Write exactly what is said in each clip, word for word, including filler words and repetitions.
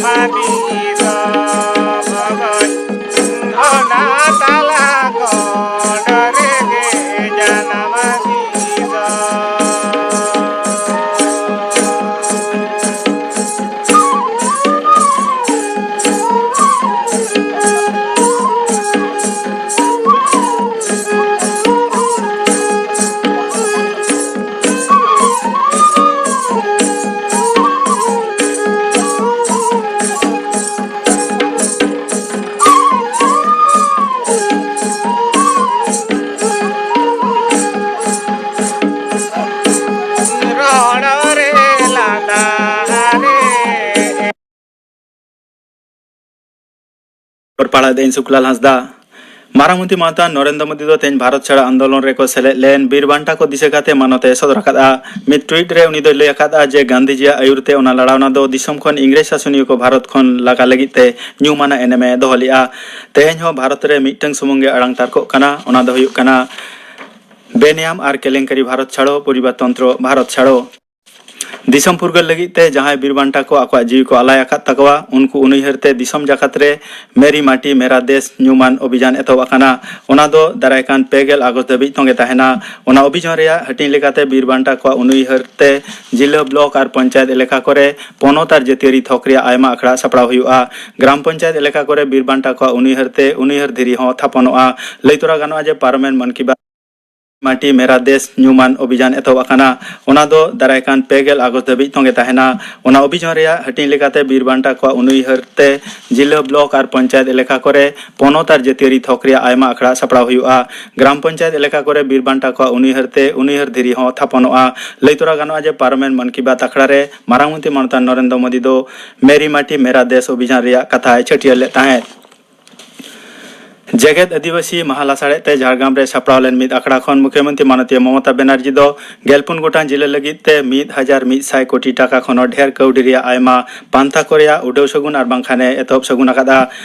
ᱢᱟᱹᱱᱢᱤ ᱫᱚ ᱵᱷᱚᱜᱚᱡ ᱚᱱᱟ ᱛᱟᱞᱟ ᱜᱚᱸᱰ ᱨᱮᱜᱮ ᱡᱟᱱᱟᱢ ᱫᱤᱥᱚᱢ᱾ ᱨᱚᱲ ᱨᱮ ᱞᱟᱸᱫᱟ ᱨᱮ ᱠᱷᱚᱵᱚᱨ ᱯᱟᱲᱦᱟᱣ ᱮᱫᱟᱹᱧ ᱥᱩᱠᱞᱟᱞ ᱦᱟᱸᱥᱫᱟ᱾ ᱢᱟᱨᱟᱝ ᱢᱚᱱᱛᱨᱤ ᱢᱟᱱᱚᱛᱟᱱ ᱱᱚᱨᱮᱱᱫᱨᱚ ᱢᱳᱫᱤ ᱫᱚ ᱛᱮᱦᱮᱧ ᱵᱷᱟᱨᱚᱛ ᱪᱷᱟᱲᱟ ᱟᱱᱫᱳᱞᱚᱱ ᱨᱮᱠᱚ ᱥᱮᱞᱮᱫ ᱞᱮᱱ ᱵᱤᱨ ᱵᱟᱱᱴᱟ ᱠᱚ ᱫᱤᱥᱟᱹ ᱠᱟᱛᱮ ᱢᱟᱱᱚᱛ ᱮ ᱥᱚᱫᱚᱨ ᱟᱠᱟᱫᱼᱟ᱾ ᱢᱤᱫ ᱴᱩᱭᱤᱴ ᱨᱮ ᱩᱱᱤ ᱫᱚᱭ ᱞᱟᱹᱭ ᱟᱠᱟᱫᱼᱟ ᱡᱮ ᱜᱟᱱᱫᱷᱤᱡᱤᱭᱟᱜ ᱟᱹᱭᱩᱨ ᱛᱮ ᱚᱱᱟ ᱞᱟᱲᱟᱣᱱᱟ ᱫᱚ ᱫᱤᱥᱚᱢ ᱠᱷᱚᱱ ᱤᱝᱨᱮᱡᱽ ᱥᱟᱥᱚᱱᱤᱭᱟᱹ ᱠᱚ ᱵᱷᱟᱨᱚᱛ ᱠᱷᱚᱱ ᱞᱟᱜᱟ ᱞᱟᱹᱜᱤᱫ ᱛᱮ ᱧᱩᱢᱟᱱᱟᱜ ᱮᱱᱮᱢ ᱮ ᱫᱚᱦᱚ ᱞᱮᱫᱼᱟ᱾ ᱛᱮᱦᱮᱧ ᱦᱚᱸ ᱵᱷᱟᱨᱚᱛ ᱨᱮ ᱢᱤᱫᱴᱟᱝ ᱥᱩᱢᱩᱝ ᱜᱮ ᱟᱲᱟᱝ ᱛᱟᱨᱠᱚᱜ ᱠᱟᱱᱟ, ᱚᱱᱟ ᱫᱚ ᱦᱩᱭᱩᱜ ᱠᱟᱱᱟ ᱵᱮᱱᱮᱭᱟᱢ ᱟᱨ ᱠᱮᱞᱮᱝᱠᱟᱨᱤ ᱵᱷᱟᱨᱚᱛ ᱪᱷᱟᱲᱚ, ᱯᱚᱨᱤᱵᱟᱨᱛᱚᱱᱛᱨᱚ ᱵᱷᱟᱨᱚᱛ ᱪᱷᱟᱲᱚ᱾ ᱫᱤᱥᱚᱢ ᱯᱷᱩᱨᱜᱟᱹᱞ ᱞᱟᱹᱜᱤᱫ ᱛᱮ ᱡᱟᱦᱟᱸᱭ ᱵᱤᱨ ᱵᱟᱱᱴᱟ ᱠᱚ ᱟᱠᱚᱣᱟᱜ ᱡᱤᱣᱤ ᱠᱚ ᱟᱞᱟᱭ ᱟᱠᱟᱫ ᱛᱟᱠᱚᱣᱟ, ᱩᱱᱠᱩ ᱩᱱᱩᱭᱦᱟᱹᱨ ᱛᱮ ᱫᱤᱥᱚᱢ ᱡᱟᱠᱟᱛ ᱨᱮ ᱢᱮᱨᱤ ᱢᱟᱴᱤ ᱢᱮᱨᱟ ᱫᱮᱥ ᱧᱩᱢᱟᱱ ᱚᱵᱷᱤᱡᱟᱱ ᱮᱛᱚᱦᱚᱵ ᱟᱠᱟᱱᱟ᱾ ᱚᱱᱟ ᱫᱚ ᱫᱟᱨᱟᱭ ᱠᱟᱱ ᱯᱮ ᱜᱮᱞ ᱟᱜᱚᱥᱴ ᱫᱷᱟᱹᱵᱤᱡ ᱛᱚᱸᱜᱮ ᱛᱟᱦᱮᱱᱟ᱾ ᱚᱱᱟ ᱚᱵᱷᱤᱡᱟᱱ ᱨᱮᱭᱟᱜ ᱦᱟᱹᱴᱤᱧ ᱞᱮᱠᱟᱛᱮ ᱵᱤᱨ ᱵᱟᱱᱴᱟ ᱠᱚᱣᱟᱜ ᱩᱱᱩᱭᱦᱟᱹᱨ ᱛᱮ ᱡᱤᱞᱟᱹ, ᱵᱞᱚᱠ ᱟᱨ ᱯᱚᱧᱪᱟᱭᱮᱛ ᱮᱞᱟᱠᱟ ᱠᱚᱨᱮ ᱯᱚᱱᱚᱛ ᱟᱨ ᱡᱟᱹᱛᱤᱭᱟᱹᱨᱤ ᱛᱷᱚᱠ ᱨᱮᱭᱟᱜ ᱟᱭᱢᱟ ᱟᱠᱷᱲᱟ ᱥᱟᱯᱲᱟᱣ ᱦᱩᱭᱩᱜᱼᱟ᱾ ᱜᱨᱟᱢ ᱯᱚᱧᱪᱟᱭᱮᱛ ᱮᱞᱟᱠᱟ ᱠᱚᱨᱮ ᱵᱤᱨ ᱵᱟᱱᱴᱟ ᱠᱚᱣᱟᱜ ᱩᱱᱩᱭᱦᱟᱹᱨ ᱛᱮ ᱩᱱᱩᱭᱦᱟᱹᱨ ᱫᱷᱤᱨᱤ ᱦᱚᱸ ᱛᱷᱟᱯᱚᱱᱚᱜᱼᱟ᱾ ᱞᱟᱹᱭ ᱛᱚᱨᱟ ᱜᱟᱱᱚᱜᱼᱟ ᱡᱮ ᱯᱟᱨᱚᱢᱮᱱ ᱢᱚᱱ ᱠᱤ ᱵᱟᱛ ᱢᱟᱴᱤ ᱢᱮᱨᱟ ᱫᱮᱥ ᱧᱩᱢᱟᱱ ᱚᱵᱷᱤᱡᱟᱱ ᱮᱛᱚᱦᱚᱵ ᱟᱠᱟᱱᱟ᱾ ᱚᱱᱟ ᱫᱚ ᱫᱟᱨᱟᱭ ᱠᱟᱱ ᱯᱮ ᱜᱮᱞ ᱟᱜᱚᱥᱴ ᱫᱷᱟᱹᱵᱤᱡ ᱛᱚᱸᱜᱮ ᱛᱟᱦᱮᱱᱟ᱾ ᱚᱱᱟ ᱚᱵᱷᱤᱡᱟᱱ ᱨᱮᱭᱟᱜ ᱦᱟᱹᱴᱤᱧ ᱞᱮᱠᱟᱛᱮ ᱵᱤᱨ ᱵᱟᱱᱴᱟ ᱠᱚᱣᱟᱜ ᱩᱱᱩᱭᱦᱟᱹᱨ ᱛᱮ ᱡᱤᱞᱟᱹ, ᱵᱞᱚᱠ ᱟᱨ ᱯᱚᱧᱪᱟᱭᱮᱛ ᱮᱞᱟᱠᱟ ᱠᱚᱨᱮ ᱯᱚᱱᱚᱛ ᱟᱨ ᱡᱟᱹᱛᱤᱭᱟᱹᱨᱤ ᱛᱷᱚᱠ ᱨᱮᱭᱟᱜ ᱟᱭᱢᱟ ᱟᱠᱷᱲᱟ ᱥᱟᱯᱲᱟᱣ ᱦᱩᱭᱩᱜᱼᱟ᱾ ᱜᱨᱟᱢ ᱯᱚᱧᱪᱟᱭᱮᱛ ᱮᱞᱟᱠᱟ ᱠᱚᱨᱮ ᱵᱤᱨ ᱵᱟᱱᱴᱟ ᱠᱚᱣᱟᱜ ᱩᱱᱩᱭᱦᱟᱹᱨ ᱛᱮ ᱩᱱᱩᱭᱦᱟᱹᱨ ᱫᱷᱤᱨᱤ ᱦᱚᱸ ᱛᱷᱟᱯᱚᱱᱚᱜᱼᱟ᱾ ᱞᱟᱹᱭ ᱛᱚᱨᱟ ᱜᱟᱱᱚᱜᱼᱟ ᱡᱮ ᱯᱟᱨᱚᱢᱮᱱ ᱢᱚᱱ ᱠᱤ ᱵᱟᱛ ᱟᱠᱷᱲᱟ ᱨᱮ ᱢᱟᱨᱟᱝ ᱢᱚᱱᱛᱨᱤ ᱢᱟᱱᱚᱛᱟᱱ ᱱᱚᱨᱮᱱᱫᱨᱚ ᱢᱳᱫᱤ ᱫᱚ ᱢᱮᱨᱤ ᱢᱟᱴᱤ ᱢᱮᱨᱟ ᱫᱮᱥ ᱚᱵᱷᱤᱡᱟᱱ ᱨᱮᱭᱟᱜ ᱠᱟᱛᱷᱟᱭ ᱪᱷᱟᱹᱴᱭᱟᱹᱨ ᱞᱮᱫ ᱛᱟᱦᱮᱸᱫ᱾ ᱡᱮᱜᱮᱛ ᱟᱹᱫᱤᱵᱟᱹᱥᱤ ᱢᱟᱦᱟ ᱞᱟᱥᱟᱲᱦᱮᱫ ᱛᱮ ᱡᱷᱟᱲᱜᱨᱟᱢ ᱨᱮ ᱥᱟᱯᱲᱟᱣ ᱞᱮᱱ ᱢᱤᱫ ᱟᱠᱷᱲᱟ ᱠᱷᱚᱱ ᱢᱩᱠᱷᱭᱚᱢᱚᱱᱛᱨᱤ ᱢᱟᱱᱚᱛᱤᱭᱟᱹ ᱢᱚᱢᱚᱛᱟ ᱵᱮᱱᱟᱨᱡᱤ ᱫᱚ ᱜᱮᱞᱯᱩᱱ ᱜᱚᱴᱟᱝ ᱡᱤᱞᱟᱹ ᱞᱟᱹᱜᱤᱫ ᱛᱮ ᱢᱤᱫ ᱦᱟᱡᱟᱨ ᱢᱤᱫ ᱥᱟᱭ ᱠᱳᱴᱤ ᱴᱟᱠᱟ ᱠᱷᱚᱱ ᱦᱚᱸ ᱰᱷᱮᱨ ᱠᱟᱹᱣᱰᱤ ᱨᱮᱭᱟᱜ ᱟᱭᱢᱟ ᱯᱟᱱᱛᱷᱟ ᱠᱚ ᱨᱮᱭᱟᱜ ᱩᱰᱟᱹᱣ ᱥᱟᱹᱜᱩᱱ ᱟᱨ ᱵᱟᱝᱠᱷᱟᱱ ᱮ ᱮᱛᱚᱦᱚᱵ ᱥᱟᱹᱜᱩᱱ ᱟᱠᱟᱫᱼᱟ᱾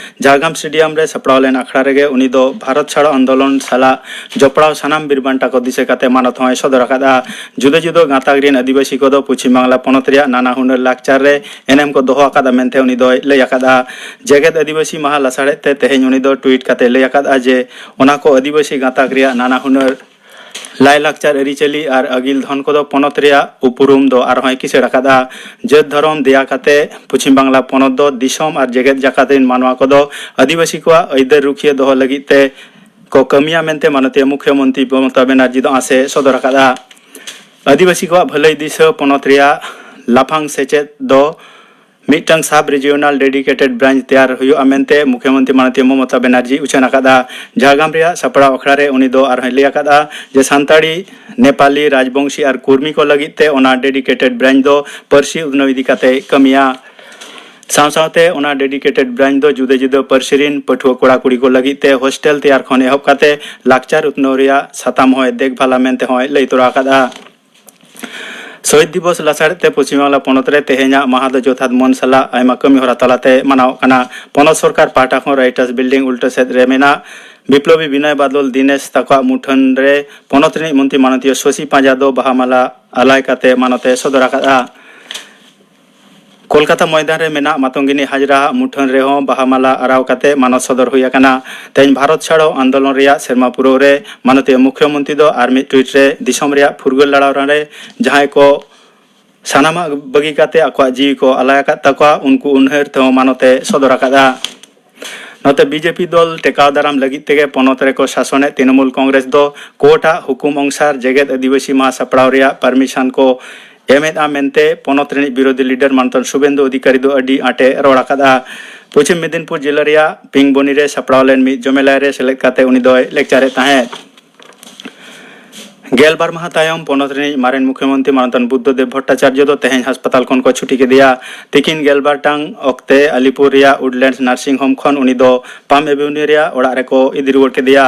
ᱡᱷᱟᱲᱜᱨᱟᱢ ᱥᱴᱮᱰᱤᱭᱟᱢ ᱨᱮ ᱥᱟᱯᱲᱟᱣ ᱞᱮᱱ ᱟᱠᱷᱲᱟ ᱨᱮᱜᱮ ᱩᱱᱤ ᱫᱚ ᱵᱷᱟᱨᱚᱛ ᱪᱷᱟᱲᱚ ᱟᱱᱫᱳᱞᱚᱱ ᱥᱟᱞᱟᱜ ᱡᱚᱯᱲᱟᱣ ᱥᱟᱱᱟᱢ ᱵᱤᱨ ᱵᱟᱱᱴᱟ ᱠᱚ ᱫᱤᱥᱟᱹ ᱠᱟᱛᱮ ᱢᱟᱱᱚᱛ ᱦᱚᱸᱭ ᱥᱚᱫᱚᱨ ᱟᱠᱟᱫᱼᱟ᱾ ᱡᱩᱫᱟᱹ ᱡᱩᱫᱟᱹ ᱜᱟᱛᱟᱠ ᱨᱮᱱ ᱟᱹᱫᱤᱵᱟᱹᱥᱤ ᱠᱚᱫᱚ ᱯᱚᱪᱷᱤᱢ ᱵᱟᱝᱞᱟ ᱯᱚᱱᱚᱛ ᱨᱮᱭᱟᱜ ᱱᱟᱱᱟ ᱦᱩᱱᱟᱹᱨ ᱞᱟᱠᱪᱟᱨ ᱨᱮ ᱮᱱᱮᱢ ᱠᱚ ᱫᱚᱦᱚ ᱟᱠᱟᱫᱼᱟ ᱢᱮᱱᱛᱮ ᱩᱱᱤ ᱫᱚᱭ ᱞᱟᱹᱭ ᱟᱠᱟᱫᱼᱟ᱾ ᱡᱮᱜᱮᱛ ᱟᱹᱫᱤᱵᱟᱹᱥᱤ ᱢᱟᱦᱟ ᱞᱟᱥᱟᱲᱦᱮᱫ ᱛᱮ ᱛᱮᱦᱮᱧ ᱩᱱᱤ ᱫᱚ ᱴᱩᱭᱤᱴ ᱠᱟᱛᱮ ᱞᱟᱹᱭ ᱟᱠᱟᱫᱼᱟ ᱡᱮ ᱚᱱᱟ ᱠᱚ ᱟᱹᱫᱤᱵᱟᱹᱥᱤ ᱜᱟᱛᱟᱠ ᱨᱮᱭᱟᱜ ᱱᱟᱱᱟ ᱦᱩᱱᱟᱹᱨ ᱞᱟᱭᱼᱞᱟᱠᱪᱟᱨ, ᱟᱹᱨᱤᱪᱟᱹᱞᱤ ᱟᱨ ᱟᱹᱜᱤᱞ ᱫᱷᱚᱱ ᱠᱚᱫᱚ ᱯᱚᱱᱚᱛ ᱨᱮᱭᱟᱜ ᱩᱯᱨᱩᱢ ᱫᱚ ᱟᱨᱦᱚᱸᱭ ᱠᱤᱥᱟᱹᱲ ᱟᱠᱟᱫᱼᱟ᱾ ᱡᱟᱹᱛ ᱫᱷᱚᱨᱚᱢ ᱫᱮᱭᱟ ᱠᱟᱛᱮ ᱯᱚᱪᱷᱤᱢ ᱵᱟᱝᱞᱟ ᱯᱚᱱᱚᱛ ᱫᱚ ᱫᱤᱥᱚᱢ ᱟᱨ ᱡᱮᱜᱮᱛ ᱡᱟᱠᱟᱛ ᱨᱮᱱ ᱢᱟᱱᱣᱟ ᱠᱚᱫᱚ ᱟᱹᱫᱤᱵᱟᱹᱥᱤ ᱠᱚᱣᱟᱜ ᱟᱹᱭᱫᱟᱹᱨ ᱨᱩᱠᱷᱤᱭᱟᱹ ᱫᱚᱦᱚ ᱞᱟᱹᱜᱤᱫ ᱛᱮ ᱠᱚ ᱠᱟᱹᱢᱤᱭᱟ ᱢᱮᱱᱛᱮ ᱢᱟᱱᱚᱛᱤᱭᱟᱹ ᱢᱩᱠᱷᱭᱚᱢᱚᱱᱛᱨᱤ ᱢᱚᱢᱚᱛᱟ ᱵᱮᱱᱟᱨᱡᱤ ᱫᱚ ᱟᱸᱥ ᱮ ᱥᱚᱫᱚᱨ ᱟᱠᱟᱫᱼᱟ᱾ ᱟᱹᱫᱤᱵᱟᱹᱥᱤ ᱠᱚᱣᱟᱜ ᱵᱷᱟᱹᱞᱟᱹᱭ ᱫᱤᱥᱟᱹ ᱯᱚᱱᱚᱛ ᱨᱮᱭᱟᱜ ᱞᱟᱯᱷᱟᱝ ᱥᱮᱪᱮᱫ ᱫᱚ ᱢᱤᱫᱴᱟᱝ sub regional dedicated branch ᱛᱮᱭᱟᱨ ᱦᱩᱭᱩᱜᱼᱟ ᱢᱮᱱᱛᱮ ᱢᱩᱠᱷᱭᱚᱢᱚᱱᱛᱨᱤ ᱢᱟᱱᱚᱛᱤᱭᱟᱹ ᱢᱚᱢᱚᱛᱟ ᱵᱮᱱᱟᱨᱡᱤ ᱩᱪᱷᱟᱹᱱ ᱟᱠᱟᱫᱼᱟ᱾ ᱡᱷᱟᱲᱜᱨᱟᱢ ᱨᱮᱭᱟᱜ ᱥᱟᱯᱲᱟᱣ ᱟᱠᱷᱲᱟ ᱨᱮ ᱩᱱᱤ ᱫᱚ ᱟᱨᱦᱚᱸᱭ ᱞᱟᱹᱭ ᱟᱠᱟᱫᱼᱟ ᱡᱮ ᱥᱟᱱᱛᱟᱲᱤ, ᱱᱮᱯᱟᱞᱤ, ᱨᱟᱡᱽᱵᱚᱝᱥᱤ ᱟᱨ ᱠᱩᱨᱢᱤ ᱠᱚ ᱞᱟᱹᱜᱤᱫ ᱛᱮ ᱚᱱᱟ dedicated branch ᱫᱚ ᱯᱟᱹᱨᱥᱤ ᱩᱛᱱᱟᱹᱣ ᱤᱫᱤ ᱠᱟᱛᱮ ᱠᱟᱹᱢᱤᱭᱟ᱾ ᱥᱟᱶ ᱥᱟᱶᱛᱮ ᱚᱱᱟ dedicated branch ᱫᱚ ᱡᱩᱫᱟᱹ ᱡᱩᱫᱟᱹ ᱯᱟᱹᱨᱥᱤ ᱨᱤᱱ ᱯᱟᱹᱴᱷᱩᱣᱟᱹ ᱠᱚᱲᱟ ᱠᱩᱲᱤ ᱠᱚ ᱞᱟᱹᱜᱤᱫ ᱛᱮ ᱦᱳᱥᱴᱮᱞ ᱛᱮᱭᱟᱨ ᱠᱷᱚᱱ ᱮᱦᱚᱵ ᱠᱟᱛᱮ ᱞᱟᱠᱪᱟᱨ ᱩᱛᱱᱟᱹᱣ ᱨᱮᱭᱟᱜ ᱥᱟᱛᱟᱢ ᱦᱚᱸᱭ ᱫᱮᱠᱷᱵᱷᱟᱞᱟ ᱢᱮᱱᱛᱮ ᱦᱚᱸᱭ ᱞᱟᱹᱭ ᱛᱚᱨᱟ ᱟᱠᱟᱫᱼᱟ᱾ ᱥᱚᱦᱤᱫ ᱫᱤᱵᱚᱥ ᱞᱟᱥᱟᱲᱦᱮᱫ ᱛᱮ ᱯᱚᱪᱷᱤᱢ ᱵᱟᱝᱞᱟ ᱯᱚᱱᱚᱛ ᱨᱮ ᱛᱮᱦᱮᱧᱟᱜ ᱢᱟᱦᱟ ᱫᱚ ᱡᱚᱛᱷᱟᱛ ᱢᱟᱹᱱ ᱥᱟᱞᱟᱜ ᱟᱭᱢᱟ ᱠᱟᱹᱢᱤ ᱦᱚᱨᱟ ᱛᱟᱞᱟᱛᱮ ᱢᱟᱱᱟᱣᱚᱜ ᱠᱟᱱᱟ᱾ ᱯᱚᱱᱚᱛ ᱥᱚᱨᱠᱟᱨ ᱯᱟᱦᱴᱟ ᱠᱷᱚᱱ ᱨᱟᱭᱴᱟᱨᱥ ᱵᱤᱞᱰᱤᱝ ᱩᱞᱴᱟᱹ ᱥᱮᱫ ᱨᱮ ᱢᱮᱱᱟᱜ ᱵᱤᱯᱞᱚᱵᱤ ᱵᱤᱱᱚᱭ ᱵᱟᱫᱚᱞ ᱫᱤᱱᱮᱥ ᱛᱟᱠᱚᱣᱟᱜ ᱢᱩᱴᱷᱟᱹᱱ ᱨᱮ ᱯᱚᱱᱚᱛ ᱨᱤᱱᱤᱡ ᱢᱚᱱᱛᱨᱤ ᱢᱟᱱᱚᱛᱤᱭᱟᱹ ᱥᱚᱥᱤ ᱯᱟᱸᱡᱟ ᱫᱚ ᱵᱟᱦᱟ ᱢᱟᱞᱟ ᱟᱞᱟᱭ ᱠᱟᱛᱮ ᱢᱟᱱᱚᱛ ᱮ ᱥᱚᱫᱚᱨ ᱟᱠᱟᱫᱼᱟ᱾ ᱠᱳᱞᱠᱟᱛᱟ ᱢᱚᱭᱫᱟᱱ ᱨᱮ ᱢᱮᱱᱟᱜ ᱢᱟᱛᱚᱝᱜᱤᱱᱤ ᱦᱟᱡᱽᱨᱟ ᱟᱜ ᱢᱩᱴᱷᱟᱹᱱ ᱨᱮᱦᱚᱸ ᱵᱟᱦᱟ ᱢᱟᱞᱟ ᱟᱨᱟᱣ ᱠᱟᱛᱮ ᱢᱟᱱᱚᱛ ᱥᱚᱫᱚᱨ ᱦᱩᱭ ᱟᱠᱟᱱᱟ᱾ ᱛᱮᱦᱮᱧ ᱵᱷᱟᱨᱚᱛ ᱪᱷᱟᱲᱚ ᱟᱱᱫᱳᱞᱚᱱ ᱨᱮᱭᱟᱜ ᱥᱮᱨᱢᱟ ᱯᱩᱨᱟᱹᱣ ᱨᱮ ᱢᱟᱱᱚᱛᱤᱭᱟᱹ ᱢᱩᱠᱷᱭᱚᱢᱚᱱᱛᱨᱤ ᱫᱚ ᱟᱨ ᱢᱤᱫ ᱴᱩᱭᱤᱴ ᱨᱮ ᱫᱤᱥᱚᱢ ᱨᱮᱭᱟᱜ ᱯᱷᱩᱨᱜᱟᱹᱞ ᱞᱟᱲᱟᱣ ᱨᱮ ᱡᱟᱦᱟᱸᱭ ᱠᱚ ᱥᱟᱱᱟᱢᱟᱜ ᱵᱟᱹᱜᱤ ᱠᱟᱛᱮ ᱟᱠᱚᱣᱟᱜ ᱡᱤᱣᱤ ᱠᱚ ᱟᱞᱟᱭ ᱟᱠᱟᱫ ᱛᱟᱠᱚᱣᱟ, ᱩᱱᱠᱩ ᱩᱱᱦᱟᱹᱨ ᱛᱮᱦᱚᱸ ᱢᱟᱱᱚᱛ ᱮ ᱥᱚᱫᱚᱨ ᱟᱠᱟᱫᱼᱟ᱾ ᱱᱚᱛᱮ ᱵᱤᱡᱮᱯᱤ ᱫᱚᱞ ᱴᱮᱠᱟᱣ ᱫᱟᱨᱟᱢ ᱞᱟᱹᱜᱤᱫ ᱛᱮᱜᱮ ᱯᱚᱱᱚᱛ ᱨᱮᱠᱚ ᱥᱟᱥᱚᱱᱮᱫ ᱛᱨᱤᱱᱚᱢᱩᱞ ᱠᱚᱝᱜᱨᱮᱥ ᱫᱚ ᱠᱳᱨᱴ ᱟᱜ ᱦᱩᱠᱩᱢ ᱚᱝᱥᱟᱨ ᱡᱮᱜᱮᱛ ᱟᱹᱫᱤᱵᱟᱹᱥᱤ ᱢᱟᱦᱟ ᱥᱟᱯᱲᱟᱣ ᱨᱮᱭᱟᱜ ᱯᱟᱨᱢᱤᱥᱚᱱ ᱠᱚ ᱮᱢᱮᱫᱼᱟ ᱢᱮᱱᱛᱮ ᱯᱚᱱᱚᱛ ᱨᱤᱱᱤᱡ ᱵᱤᱨᱳᱫᱷᱤ ᱞᱤᱰᱟᱨ ᱢᱟᱱᱚᱛᱟᱱ ᱥᱩᱵᱮᱱᱫᱩ ᱚᱫᱷᱤᱠᱟᱨᱤ ᱫᱚ ᱟᱹᱰᱤ ᱟᱸᱴᱮ ᱨᱚᱲ ᱟᱠᱟᱫᱼᱟ᱾ ᱯᱚᱪᱷᱤᱢ ᱢᱮᱫᱤᱱᱯᱩᱨ ᱡᱤᱞᱟᱹ ᱨᱮᱭᱟᱜ ᱯᱤᱝᱵᱚᱱᱤ ᱨᱮ ᱥᱟᱯᱲᱟᱣ ᱞᱮᱱ ᱢᱤᱫ ᱡᱚᱢᱮᱞᱟᱭ ᱨᱮ ᱥᱮᱞᱮᱫ ᱠᱟᱛᱮ ᱩᱱᱤ ᱫᱚᱭ ᱞᱮᱠᱪᱟᱨᱮᱫ ᱛᱟᱦᱮᱸᱫ᱾ ᱜᱮᱞᱵᱟᱨ ᱢᱟᱦᱟ ᱛᱟᱭᱚᱢ ᱯᱚᱱᱚᱛ ᱨᱤᱱᱤᱡ ᱢᱟᱨᱮᱱ ᱢᱩᱠᱷᱭᱚᱢᱚᱱᱛᱨᱤ ᱢᱟᱱᱚᱛᱟᱱ ᱵᱩᱫᱽᱫᱷᱚ ᱫᱮᱵ ᱵᱷᱚᱴᱴᱟᱪᱟᱨᱡᱚ ᱫᱚ ᱛᱮᱦᱮᱧ ᱦᱟᱥᱯᱟᱛᱟᱞ ᱠᱷᱚᱱ ᱠᱚ ᱪᱷᱩᱴᱤ ᱠᱮᱫᱮᱭᱟ᱾ ᱛᱤᱠᱤᱱ ᱜᱮᱞᱵᱟᱨ ᱴᱟᱝ ᱚᱠᱛᱮ ᱟᱞᱤᱯᱩᱨ ᱨᱮᱭᱟᱜ ᱩᱰᱞᱮᱱᱰᱥ ᱱᱟᱨᱥᱤᱝ ᱦᱳᱢ ᱠᱷᱚᱱ ᱩᱱᱤ ᱫᱚ ᱯᱟᱢ ᱮᱵᱷᱮᱱᱤᱭᱩ ᱨᱮᱭᱟᱜ ᱚᱲᱟᱜ ᱨᱮᱠᱚ ᱤᱫᱤ ᱨᱩᱣᱟᱹᱲ ᱠᱮᱫᱮᱭᱟ᱾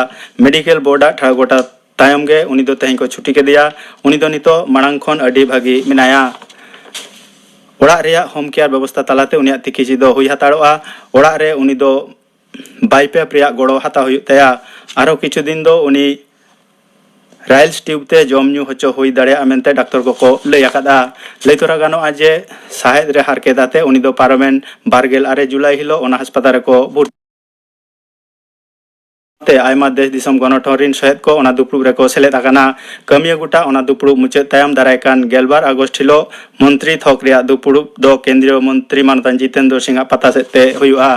ᱢᱮᱰᱤᱠᱮᱞ ᱵᱳᱨᱰ ᱟᱜ ᱴᱷᱟᱲᱚ ᱜᱚᱴᱟ ᱛᱟᱭᱚᱢ ᱜᱮ ᱩᱱᱤ ᱫᱚ ᱛᱮᱦᱮᱧ ᱠᱚ ᱪᱷᱩᱴᱤ ᱠᱮᱫᱮᱭᱟ᱾ ᱩᱱᱤ ᱫᱚ ᱱᱤᱛᱚᱜ ᱢᱟᱲᱟᱝ ᱠᱷᱚᱱ ᱟᱹᱰᱤ ᱵᱷᱟᱹᱜᱤ ᱢᱮᱱᱟᱭᱟ᱾ ᱚᱲᱟᱜ ᱨᱮᱭᱟᱜ ᱦᱳᱢ ᱠᱮᱭᱟᱨ ᱵᱮᱵᱚᱥᱛᱷᱟ ᱛᱟᱞᱟᱛᱮ ᱩᱱᱤᱭᱟᱜ ᱛᱤᱠᱤᱪᱷᱤ ᱫᱚ ᱦᱩᱭ ᱦᱟᱛᱟᱲᱚᱜᱼᱟ᱾ ᱚᱲᱟᱜ ᱨᱮ ᱩᱱᱤ ᱫᱚ ᱵᱟᱭᱯᱮᱯ ᱨᱮᱭᱟᱜ ᱜᱚᱲᱚ ᱦᱟᱛᱟᱣ ᱦᱩᱭᱩᱜ ᱛᱟᱭᱟ᱾ ᱟᱨᱦᱚᱸ ᱠᱤᱪᱷᱩ ᱫᱤᱱ ᱫᱚ ᱩᱱᱤ ᱨᱟᱭᱤᱞᱥ ᱴᱤᱭᱩᱵᱽ ᱛᱮ ᱡᱚᱢ ᱧᱩ ᱦᱚᱪᱚ ᱦᱩᱭ ᱫᱟᱲᱮᱭᱟᱜᱼᱟ ᱢᱮᱱᱛᱮ ᱰᱟᱠᱛᱚᱨ ᱠᱚᱠᱚ ᱞᱟᱹᱭ ᱟᱠᱟᱫᱼᱟ᱾ ᱞᱟᱹᱭ ᱛᱚᱨᱟ ᱜᱟᱱᱚᱜᱼᱟ ᱡᱮ ᱥᱟᱦᱮᱫ ᱨᱮ ᱦᱟᱨᱠᱮᱛ ᱟᱛᱮ ᱩᱱᱤ ᱫᱚ ᱯᱟᱨᱚᱢᱮᱱ ᱵᱟᱨ ᱜᱮᱞ ᱟᱨᱮ ᱡᱩᱞᱟᱭ ᱦᱤᱞᱳᱜ ᱚᱱᱟ ᱦᱟᱥᱯᱟᱛᱟᱞ ᱨᱮᱠᱚ ᱵᱷᱚᱨᱛᱤ ᱛᱮ ᱟᱭᱢᱟ ᱫᱮᱥ ᱫᱤᱥᱚᱢ ᱜᱚᱱᱚᱴᱷᱚᱱ ᱨᱤᱱ ᱥᱚᱦᱮᱫ ᱠᱚ ᱚᱱᱟ ᱫᱩᱯᱲᱩᱵ ᱨᱮᱠᱚ ᱥᱮᱞᱮᱫ ᱟᱠᱟᱱᱟ᱾ ᱠᱟᱹᱢᱤᱭᱟᱹ ᱜᱚᱴᱟ ᱚᱱᱟ ᱫᱩᱯᱲᱩᱵ ᱢᱩᱪᱟᱹᱫ ᱛᱟᱭᱚᱢ ᱫᱟᱨᱟᱭ ᱠᱟᱱ ᱜᱮᱞᱵᱟᱨ ᱟᱜᱚᱥᱴ ᱦᱤᱞᱳᱜ ᱢᱚᱱᱛᱨᱤ ᱛᱷᱚᱠ ᱨᱮᱭᱟᱜ ᱫᱩᱯᱲᱩᱵ ᱫᱚ ᱠᱮᱱᱫᱨᱤᱭᱚ ᱢᱚᱱᱛᱨᱤ ᱢᱟᱱᱚᱛᱟᱱ ᱡᱤᱛᱮᱱᱫᱨᱚ ᱥᱤᱝ ᱟᱜ ᱯᱟᱛᱟ ᱥᱮᱫ ᱛᱮ ᱦᱩᱭᱩᱜᱼᱟ᱾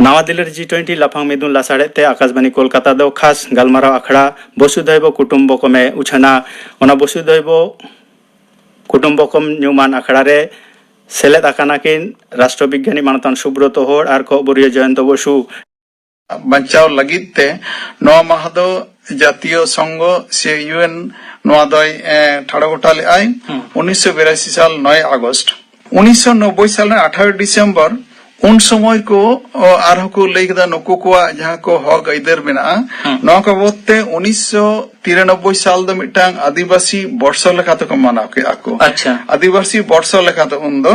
ᱱᱟᱣᱟ ᱫᱤᱞᱞᱤ ᱨᱮ ᱡᱤ ᱴᱩᱭᱮᱱᱴᱤ ᱞᱟᱯᱷᱟᱝ ᱢᱤᱫᱩᱱ ᱞᱟᱥᱟᱲᱦᱮᱫ ᱛᱮ ᱟᱠᱟᱥᱵᱟᱱᱤ ᱠᱳᱞᱠᱟᱛᱟ ᱫᱚ ᱠᱷᱟᱥ ᱜᱟᱞᱢᱟᱨᱟᱣ ᱟᱠᱷᱲᱟ ᱵᱚᱥᱩᱫᱷᱚᱭᱵᱚ ᱠᱩᱴᱩᱢᱵᱚᱠᱚᱢ ᱮ ᱩᱪᱷᱟᱹᱱᱟ᱾ ᱚᱱᱟ ᱵᱚᱥᱩᱫᱷᱚᱭᱵᱚ ᱠᱩᱴᱩᱢᱵᱚᱠᱚᱢ ᱧᱩᱢᱟᱱ ᱟᱠᱷᱲᱟ ᱨᱮ ᱥᱮᱞᱮᱫ ᱟᱠᱟᱱᱟ ᱠᱤᱱ ᱨᱟᱥᱴᱨᱚ ᱵᱤᱜᱽᱜᱟᱱᱤ ᱢᱟᱱᱚᱛᱟᱱ ᱥᱩᱵᱨᱚᱛᱚ ᱦᱚᱲ ᱟᱨ ᱠᱚᱜᱵᱩᱨᱤᱭᱟᱹ ᱡᱚᱭᱚᱱᱛᱚ ᱵᱚᱥᱩ᱾ ᱵᱟᱧᱪᱟᱣ ᱞᱟᱹᱜᱤᱫ ᱛᱮ ᱱᱚᱣᱟ ᱢᱟᱦᱟ ᱫᱚ ᱡᱟᱛᱤᱭᱚ ᱥᱚᱝᱜᱷᱚ ᱥᱮ ᱤᱭᱩ ᱮᱱ ᱱᱚᱣᱟ ᱫᱚᱭ, ᱮ, ᱴᱷᱟᱲᱚ ᱜᱚᱴᱟ ᱞᱮᱫᱟᱭ ᱦᱩᱸ᱾ ᱩᱱᱤᱥᱥᱚ ᱵᱤᱨᱟᱥᱤ ᱥᱟᱞ ᱱᱚᱭ ᱟᱜᱚᱥᱴ᱾ ᱩᱱᱤᱥᱥᱚ ᱱᱚᱵᱵᱳᱭ ᱥᱟᱞ ᱨᱮ ᱟᱴᱷᱟᱨᱚ ᱰᱤᱥᱮᱢᱵᱚᱨ ᱩᱱ ᱥᱚᱢᱚᱭ ᱠᱚ, ᱚ, ᱟᱨᱦᱚᱸ ᱠᱚ ᱞᱟᱹᱭ ᱠᱮᱫᱟ ᱱᱩᱠᱩ ᱠᱚᱣᱟᱜ ᱡᱟᱦᱟᱸ ᱠᱚ ᱦᱚᱠ ᱟᱹᱭᱫᱟᱹᱨ ᱢᱮᱱᱟᱜᱼᱟ, ᱦᱩᱸ᱾ ᱱᱚᱣᱟ ᱠᱚ ᱵᱟᱵᱚᱫ ᱛᱮ ᱩᱱᱤᱥᱥᱚ ᱛᱤᱨᱟᱱᱚᱵᱵᱳᱭ ᱥᱟᱞ ᱫᱚ ᱢᱤᱫᱴᱟᱝ ᱟᱹᱫᱤᱵᱟᱹᱥᱤ ᱵᱚᱨᱥᱚ ᱞᱮᱠᱟ ᱛᱮᱠᱚ ᱢᱟᱱᱟᱣ ᱠᱮᱫᱼᱟ ᱠᱚ᱾ ᱟᱪᱪᱷᱟ᱾ ᱟᱹᱫᱤᱵᱟᱹᱥᱤ ᱵᱚᱨᱥᱚ ᱞᱮᱠᱟᱛᱮ ᱩᱱᱫᱚ᱾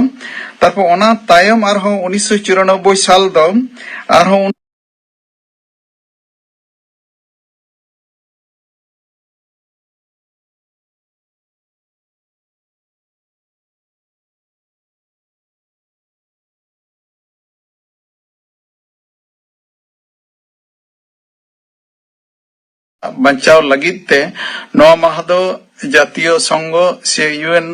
ᱛᱟᱨᱯᱚᱨ ᱚᱱᱟ ᱛᱟᱭᱚᱢ ᱟᱨᱦᱚᱸ ᱩᱱᱤᱥᱥᱚ ᱪᱩᱨᱟᱱᱚᱵᱵᱳᱭ ᱥᱟᱞ ᱫᱚ ᱟᱨᱦᱚᱸ ᱵᱟᱧᱪᱟᱣ ᱞᱟᱹᱜᱤᱫ ᱛᱮ ᱱᱚᱣᱟ ᱢᱟᱦᱟ ᱫᱚ ᱡᱟᱛᱤᱭᱚ ᱥᱚᱝᱜᱷᱚ ᱥᱮ ᱤᱭᱩ ᱮᱱ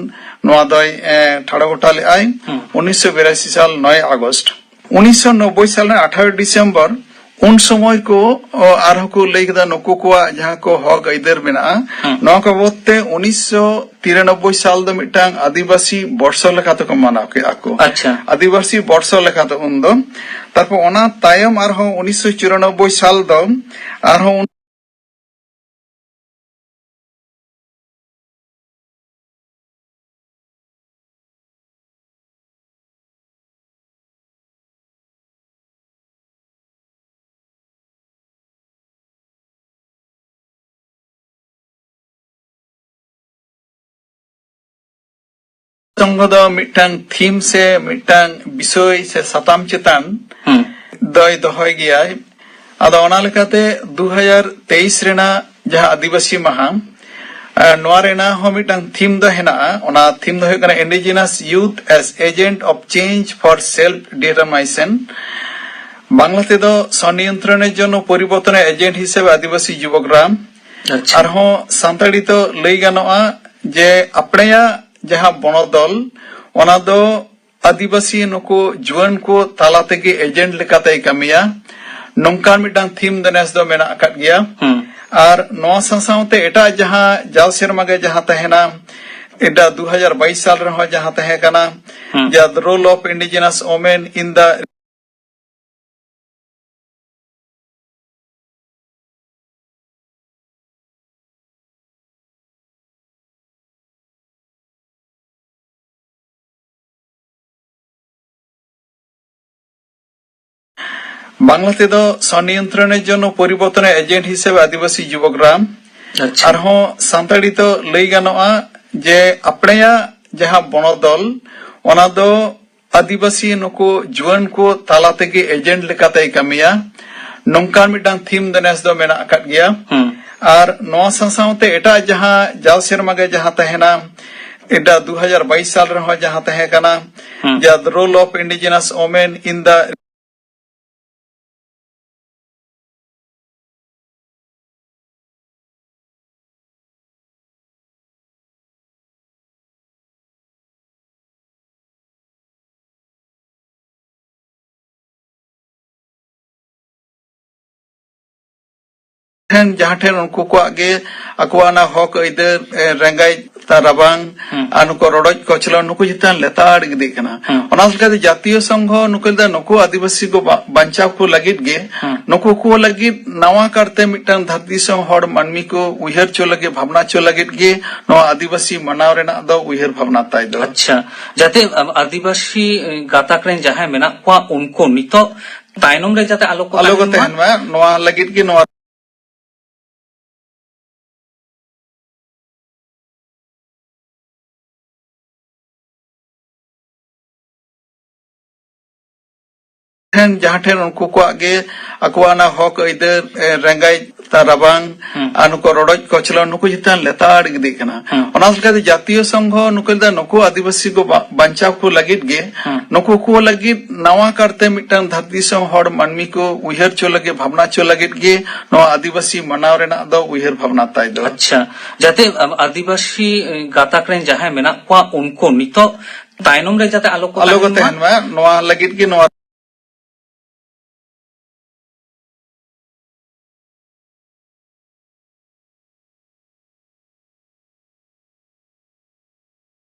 ᱱᱚᱣᱟ ᱫᱚᱭ, ᱮ, ᱴᱷᱟᱲᱚ ᱜᱚᱴᱟ ᱞᱮᱫᱟᱭ ᱦᱩᱸ᱾ ᱩᱱᱤᱥᱥᱚ ᱵᱤᱨᱟᱥᱤ ᱥᱟᱞ ᱱᱚᱭ ᱟᱜᱚᱥᱴ᱾ ᱩᱱᱤᱥᱥᱚ ᱱᱚᱵᱵᱳᱭ ᱥᱟᱞ ᱨᱮ ᱟᱴᱷᱟᱨᱚ ᱰᱤᱥᱮᱢᱵᱚᱨ ᱩᱱ ᱥᱚᱢᱚᱭ ᱠᱚ, ᱚ, ᱟᱨᱦᱚᱸ ᱠᱚ ᱞᱟᱹᱭ ᱠᱮᱫᱟ ᱱᱩᱠᱩ ᱠᱚᱣᱟᱜ ᱡᱟᱦᱟᱸ ᱠᱚ ᱦᱚᱠ ᱟᱹᱭᱫᱟᱹᱨ ᱢᱮᱱᱟᱜᱼᱟ, ᱦᱩᱸ᱾ ᱱᱚᱣᱟ ᱠᱚ ᱵᱟᱵᱚᱫ ᱛᱮ ᱩᱱᱤᱥᱥᱚ ᱛᱤᱨᱟᱱᱚᱵᱵᱳᱭ ᱥᱟᱞ ᱫᱚ ᱢᱤᱫᱴᱟᱝ ᱟᱹᱫᱤᱵᱟᱹᱥᱤ ᱵᱚᱨᱥᱚ ᱞᱮᱠᱟ ᱛᱮᱠᱚ ᱢᱟᱱᱟᱣ ᱠᱮᱫᱼᱟ ᱠᱚ᱾ ᱟᱪᱪᱷᱟ᱾ ᱟᱹᱫᱤᱵᱟᱹᱥᱤ ᱵᱚᱨᱥᱚ ᱞᱮᱠᱟ ᱫᱚ ᱩᱱᱫᱚ᱾ ᱛᱟᱨᱯᱚᱨ ᱚᱱᱟ ᱛᱟᱭᱚᱢ ᱟᱨᱦᱚᱸ ᱩᱱᱤᱥᱥᱚ ᱪᱩᱨᱟᱱᱚᱵᱵᱳᱭ ᱥᱟᱞ ᱫᱚ ᱟᱨᱦᱚᱸ ᱥᱚᱝᱜᱷᱚ ᱫᱚ ᱢᱤᱫᱴᱟᱝ ᱛᱷᱤᱢ ᱥᱮ ᱢᱤᱫᱴᱟᱝ ᱵᱤᱥᱚᱭ ᱥᱮ ᱥᱟᱛᱟᱢ ᱪᱮᱛᱟᱱ ᱦᱩᱸ᱾ ᱫᱚᱭ ᱫᱚᱦᱚᱭ ᱜᱮᱭᱟᱭ᱾ ᱟᱫᱚ ᱚᱱᱟ ᱞᱮᱠᱟᱛᱮ ᱫᱩ ᱦᱟᱡᱟᱨ ᱛᱮᱭᱤᱥ ᱨᱮᱱᱟᱜ ᱡᱟᱦᱟᱸ ᱟᱹᱫᱤᱵᱟᱹᱥᱤ ᱢᱟᱦᱟ, ᱟᱨ ᱱᱚᱣᱟ ᱨᱮᱱᱟᱜ ᱦᱚᱸ ᱢᱤᱫᱴᱟᱝ ᱛᱷᱤᱢ ᱫᱚ ᱦᱮᱱᱟᱜᱼᱟ᱾ ᱚᱱᱟ ᱛᱷᱤᱢ ᱫᱚ ᱦᱩᱭᱩᱜ ᱠᱟᱱᱟ Indigenous Youth as Agent of Change for Self Determination᱾ Bangla ᱛᱮᱫᱚ ᱥᱚᱱᱤᱭᱚᱱᱛᱨᱚᱱᱮᱨ ᱡᱚᱱᱱᱚ ᱯᱚᱨᱤᱵᱚᱨᱛᱚᱱᱮᱨ ᱮᱡᱮᱱᱴ ᱦᱤᱥᱮᱵᱮ ᱟᱹᱫᱤᱵᱟᱹᱥᱤ ᱡᱩᱵᱚᱜᱨᱟᱢ᱾ ᱟᱪᱪᱷᱟ᱾ ᱟᱨᱦᱚᱸ ᱥᱟᱱᱛᱟᱲᱤ ᱛᱮ ᱞᱟᱹᱭ ᱜᱟᱱᱚᱜᱼᱟ ᱡᱮ ᱟᱯᱲᱮᱭᱟᱜ ᱡᱟᱦᱟᱸ ᱵᱚᱱᱚᱫᱚᱞ, ᱚᱱᱟ ᱫᱚ ᱟᱹᱫᱤᱵᱟᱹᱥᱤ ᱱᱩᱠᱩ ᱡᱩᱣᱟᱹᱱ ᱠᱚ ᱛᱟᱞᱟ ᱛᱮᱜᱮ ᱮᱡᱮᱱᱴ ᱞᱮᱠᱟᱛᱮᱭ ᱠᱟᱹᱢᱤᱭᱟ, ᱱᱚᱝᱠᱟᱱ ᱢᱤᱫᱴᱟᱝ ᱛᱷᱤᱢ ᱫᱚ ᱱᱮᱥ ᱫᱚ ᱢᱮᱱᱟᱜ ᱟᱠᱟᱫ ᱜᱮᱭᱟ᱾ ᱦᱩᱸ᱾ ᱟᱨ ᱱᱚᱣᱟ ᱥᱟᱶ ᱥᱟᱶᱛᱮ ᱮᱴᱟᱜ ᱡᱟᱦᱟᱸ ᱡᱟᱣ ᱥᱮᱨᱢᱟ ᱜᱮ ᱡᱟᱦᱟᱸ ᱛᱟᱦᱮᱱᱟ, ᱮᱴᱟᱜ ᱫᱩ ᱦᱟᱡᱟᱨ ᱵᱟᱭᱤᱥ ᱥᱟᱞ ᱨᱮᱦᱚᱸ ᱡᱟᱦᱟᱸ ᱛᱟᱦᱮᱸ ᱠᱟᱱᱟ, ᱦᱩᱸ᱾ ᱡᱟᱦᱟᱸ The Role of Indigenous Women in the Bangla ᱛᱮᱫᱚ ᱥᱚᱱᱤᱭᱚᱱᱛᱨᱚᱱᱮᱨ ᱡᱚᱱᱱᱚ ᱯᱚᱨᱤᱵᱚᱨᱛᱚᱱᱮᱨ ᱮᱡᱮᱱᱴ ᱦᱤᱥᱮᱵᱮ ᱟᱹᱫᱤᱵᱟᱹᱥᱤ ᱡᱩᱵᱚᱜᱨᱟᱢ᱾ ᱟᱪᱪᱷᱟ᱾ ᱟᱨᱦᱚᱸ ᱥᱟᱱᱛᱟᱲᱤ ᱛᱮ ᱞᱟᱹᱭ ᱜᱟᱱᱚᱜᱼᱟ ᱡᱮ ᱟᱯᱲᱮᱭᱟᱜ ᱡᱟᱦᱟᱸ ᱵᱚᱱᱚᱫᱚᱞ, ᱚᱱᱟ ᱫᱚ ᱟᱹᱫᱤᱵᱟᱹᱥᱤ ᱱᱩᱠᱩ ᱡᱩᱣᱟᱹᱱ ᱠᱚ ᱛᱟᱞᱟ ᱛᱮᱜᱮ ᱮᱡᱮᱱᱴ ᱞᱮᱠᱟᱛᱮᱭ ᱠᱟᱹᱢᱤᱭᱟ, ᱱᱚᱝᱠᱟᱱ ᱢᱤᱫᱴᱟᱝ ᱛᱷᱤᱢ ᱫᱚ ᱱᱮᱥ ᱫᱚ ᱢᱮᱱᱟᱜ ᱟᱠᱟᱫ ᱜᱮᱭᱟ᱾ ᱦᱩᱸ᱾ ᱟᱨ ᱱᱚᱣᱟ ᱥᱟᱶ ᱥᱟᱶᱛᱮ ᱮᱴᱟᱜ ᱡᱟᱦᱟᱸ ᱡᱟᱣ ᱥᱮᱨᱢᱟ ᱜᱮ ᱡᱟᱦᱟᱸ ᱛᱟᱦᱮᱱᱟ, ᱮᱴᱟᱜ ᱫᱩ ᱦᱟᱡᱟᱨ ᱵᱟᱭᱤᱥ ᱥᱟᱞ ᱨᱮᱦᱚᱸ ᱡᱟᱦᱟᱸ ᱛᱟᱦᱮᱸ ᱠᱟᱱᱟ, ᱦᱩᱸ᱾ ᱡᱟᱦᱟᱸ The Role of Indigenous Women in the ᱴᱷᱮᱱ, ᱡᱟᱦᱟᱸ ᱴᱷᱮᱱ ᱩᱱᱠᱩ ᱠᱚᱣᱟᱜ ᱜᱮ ᱟᱠᱚᱣᱟᱜ ᱚᱱᱟ ᱦᱚᱠ ᱟᱹᱭᱫᱟᱹᱨ, ᱮ, ᱨᱮᱸᱜᱮᱡ ᱛᱟ-, ᱨᱟᱵᱟᱝ, ᱦᱩᱸ᱾ ᱟᱨ ᱱᱩᱠᱩ ᱨᱚᱰᱚᱡ ᱠᱚᱪᱞᱚᱱ ᱱᱩᱠᱩ ᱪᱮᱛᱟᱱ ᱞᱮᱛᱟᱲ ᱤᱫᱤᱜ ᱠᱟᱱᱟ᱾ ᱦᱩᱸ᱾ ᱚᱱᱟ ᱞᱮᱠᱟᱛᱮ ᱡᱟᱛᱤᱭᱚ ᱥᱚᱝᱜᱷᱚ ᱱᱩᱠᱩ ᱞᱮᱠᱟ ᱱᱩᱠᱩ ᱟᱹᱫᱤᱵᱟᱹᱥᱤ ᱠᱚ ᱵᱟ-, ᱵᱟᱧᱪᱟᱣ ᱠᱚ ᱞᱟᱹᱜᱤᱫ ᱜᱮ, ᱦᱩᱸ᱾ ᱱᱩᱠᱩ ᱠᱚ ᱞᱟᱹᱜᱤᱫ ᱱᱟᱣᱟ ᱠᱟᱨᱛᱮ ᱢᱤᱫᱴᱟᱝ ᱫᱷᱟᱹᱨᱛᱤ ᱫᱤᱥᱚᱢ ᱦᱚᱲ ᱢᱟᱹᱱᱢᱤ ᱠᱚ ᱩᱭᱦᱟᱹᱨ ᱪᱚ ᱞᱟᱹᱜᱤᱫ, ᱵᱷᱟᱵᱽᱱᱟ ᱪᱚ ᱞᱟᱹᱜᱤᱫ ᱜᱮ ᱱᱚᱣᱟ ᱟᱹᱫᱤᱵᱟᱹᱥᱤ ᱢᱟᱱᱟᱣ ᱨᱮᱱᱟᱜ ᱫᱚ ᱩᱭᱦᱟᱹᱨ ᱵᱷᱟᱵᱽᱱᱟ ᱛᱟᱭ ᱫᱚ᱾ ᱟᱪᱪᱷᱟ, ᱡᱟᱛᱮ ᱟ-, ᱟᱹᱫᱤᱵᱟᱹᱥᱤ ᱜᱟᱛᱟᱠ ᱨᱮᱱ ᱡᱟᱦᱟᱸᱭ ᱢᱮᱱᱟᱜ ᱠᱚᱣᱟ ᱩᱱᱠᱩ ᱱᱤᱛᱚᱜ ᱛᱟᱭᱱᱚᱢ ᱨᱮ ᱡᱟᱛᱮ ᱟᱞᱚ ᱠᱚ ᱟᱞᱚ ᱠᱚ ᱛᱟᱦᱮᱱ ᱢᱟ᱾ ᱛᱟᱦᱮᱱ ᱢᱟ, ᱱᱚᱣᱟ ᱞᱟᱹᱜᱤᱫ ᱜᱮ ᱱᱚᱣᱟ ᱴᱷᱮᱱ, ᱡᱟᱦᱟᱸ ᱴᱷᱮᱱ ᱩᱱᱠᱩ ᱠᱚᱣᱟᱜ ᱜᱮ ᱟᱠᱚᱣᱟᱜ ᱚᱱᱟ ᱦᱚᱠ ᱟᱹᱭᱫᱟᱹᱨ, ᱮ, ᱨᱮᱸᱜᱟᱡ ᱛᱟ ᱨᱟᱵᱟᱝ, ᱦᱩᱸ᱾ ᱟᱨ ᱱᱩᱠᱩ ᱨᱚᱰᱚᱡ ᱠᱚᱪᱞᱚᱱ, ᱱᱩᱠᱩ ᱪᱮᱛᱟᱱ ᱞᱮᱛᱟᱲ ᱤᱫᱤᱜ ᱠᱟᱱᱟ᱾ ᱦᱩᱸ᱾ ᱚᱱᱟ ᱞᱮᱠᱟᱛᱮ ᱡᱟᱛᱤᱭᱚ ᱥᱚᱝᱜᱷᱚ ᱱᱩᱠᱩ ᱞᱮᱫᱟ, ᱱᱩᱠᱩ ᱟᱹᱫᱤᱵᱟᱹᱥᱤ ᱠᱚ ᱵᱟ-, ᱵᱟᱧᱪᱟᱣ ᱠᱚ ᱞᱟᱹᱜᱤᱫ ᱜᱮ, ᱦᱩᱸ᱾ ᱱᱩᱠᱩ ᱠᱚ ᱞᱟᱹᱜᱤᱫ ᱱᱟᱣᱟ ᱠᱟᱨᱛᱮ ᱢᱤᱫᱴᱟᱝ ᱫᱷᱟᱹᱨᱛᱤ ᱫᱤᱥᱚᱢ ᱦᱚᱲ ᱢᱟᱹᱱᱢᱤ ᱠᱚ ᱩᱭᱦᱟᱹᱨ ᱪᱚ ᱞᱟᱹᱜᱤᱫ, ᱵᱷᱟᱵᱽᱱᱟ ᱪᱚ ᱞᱟᱹᱜᱤᱫ ᱜᱮ ᱱᱚᱣᱟ ᱟᱹᱫᱤᱵᱟᱹᱥᱤ ᱢᱟᱱᱟᱣ ᱨᱮᱱᱟᱜ ᱫᱚ ᱩᱭᱦᱟᱹᱨ ᱵᱷᱟᱵᱽᱱᱟ ᱛᱟᱭ ᱫᱚ᱾ ᱟᱪᱪᱷᱟ, ᱡᱟᱛᱮ ᱟᱹᱫᱤᱵᱟᱹᱥᱤ ᱜᱟᱛᱟᱠ ᱨᱮᱱ ᱡᱟᱦᱟᱸᱭ ᱢᱮᱱᱟᱜ ᱠᱚᱣᱟ, ᱩᱱᱠᱩ ᱱᱤᱛᱚᱜ ᱛᱟᱭᱱᱚᱢ ᱨᱮ ᱡᱟᱛᱮ ᱟᱞᱚ ᱠᱚ ᱟᱞᱚ ᱠᱚ ᱛᱟᱦᱮᱱ ᱢᱟ᱾ ᱛᱟᱦᱮᱱ ᱢᱟ, ᱱᱚᱣᱟ ᱞᱟᱹᱜᱤᱫ ᱜᱮ ᱱᱚᱣᱟ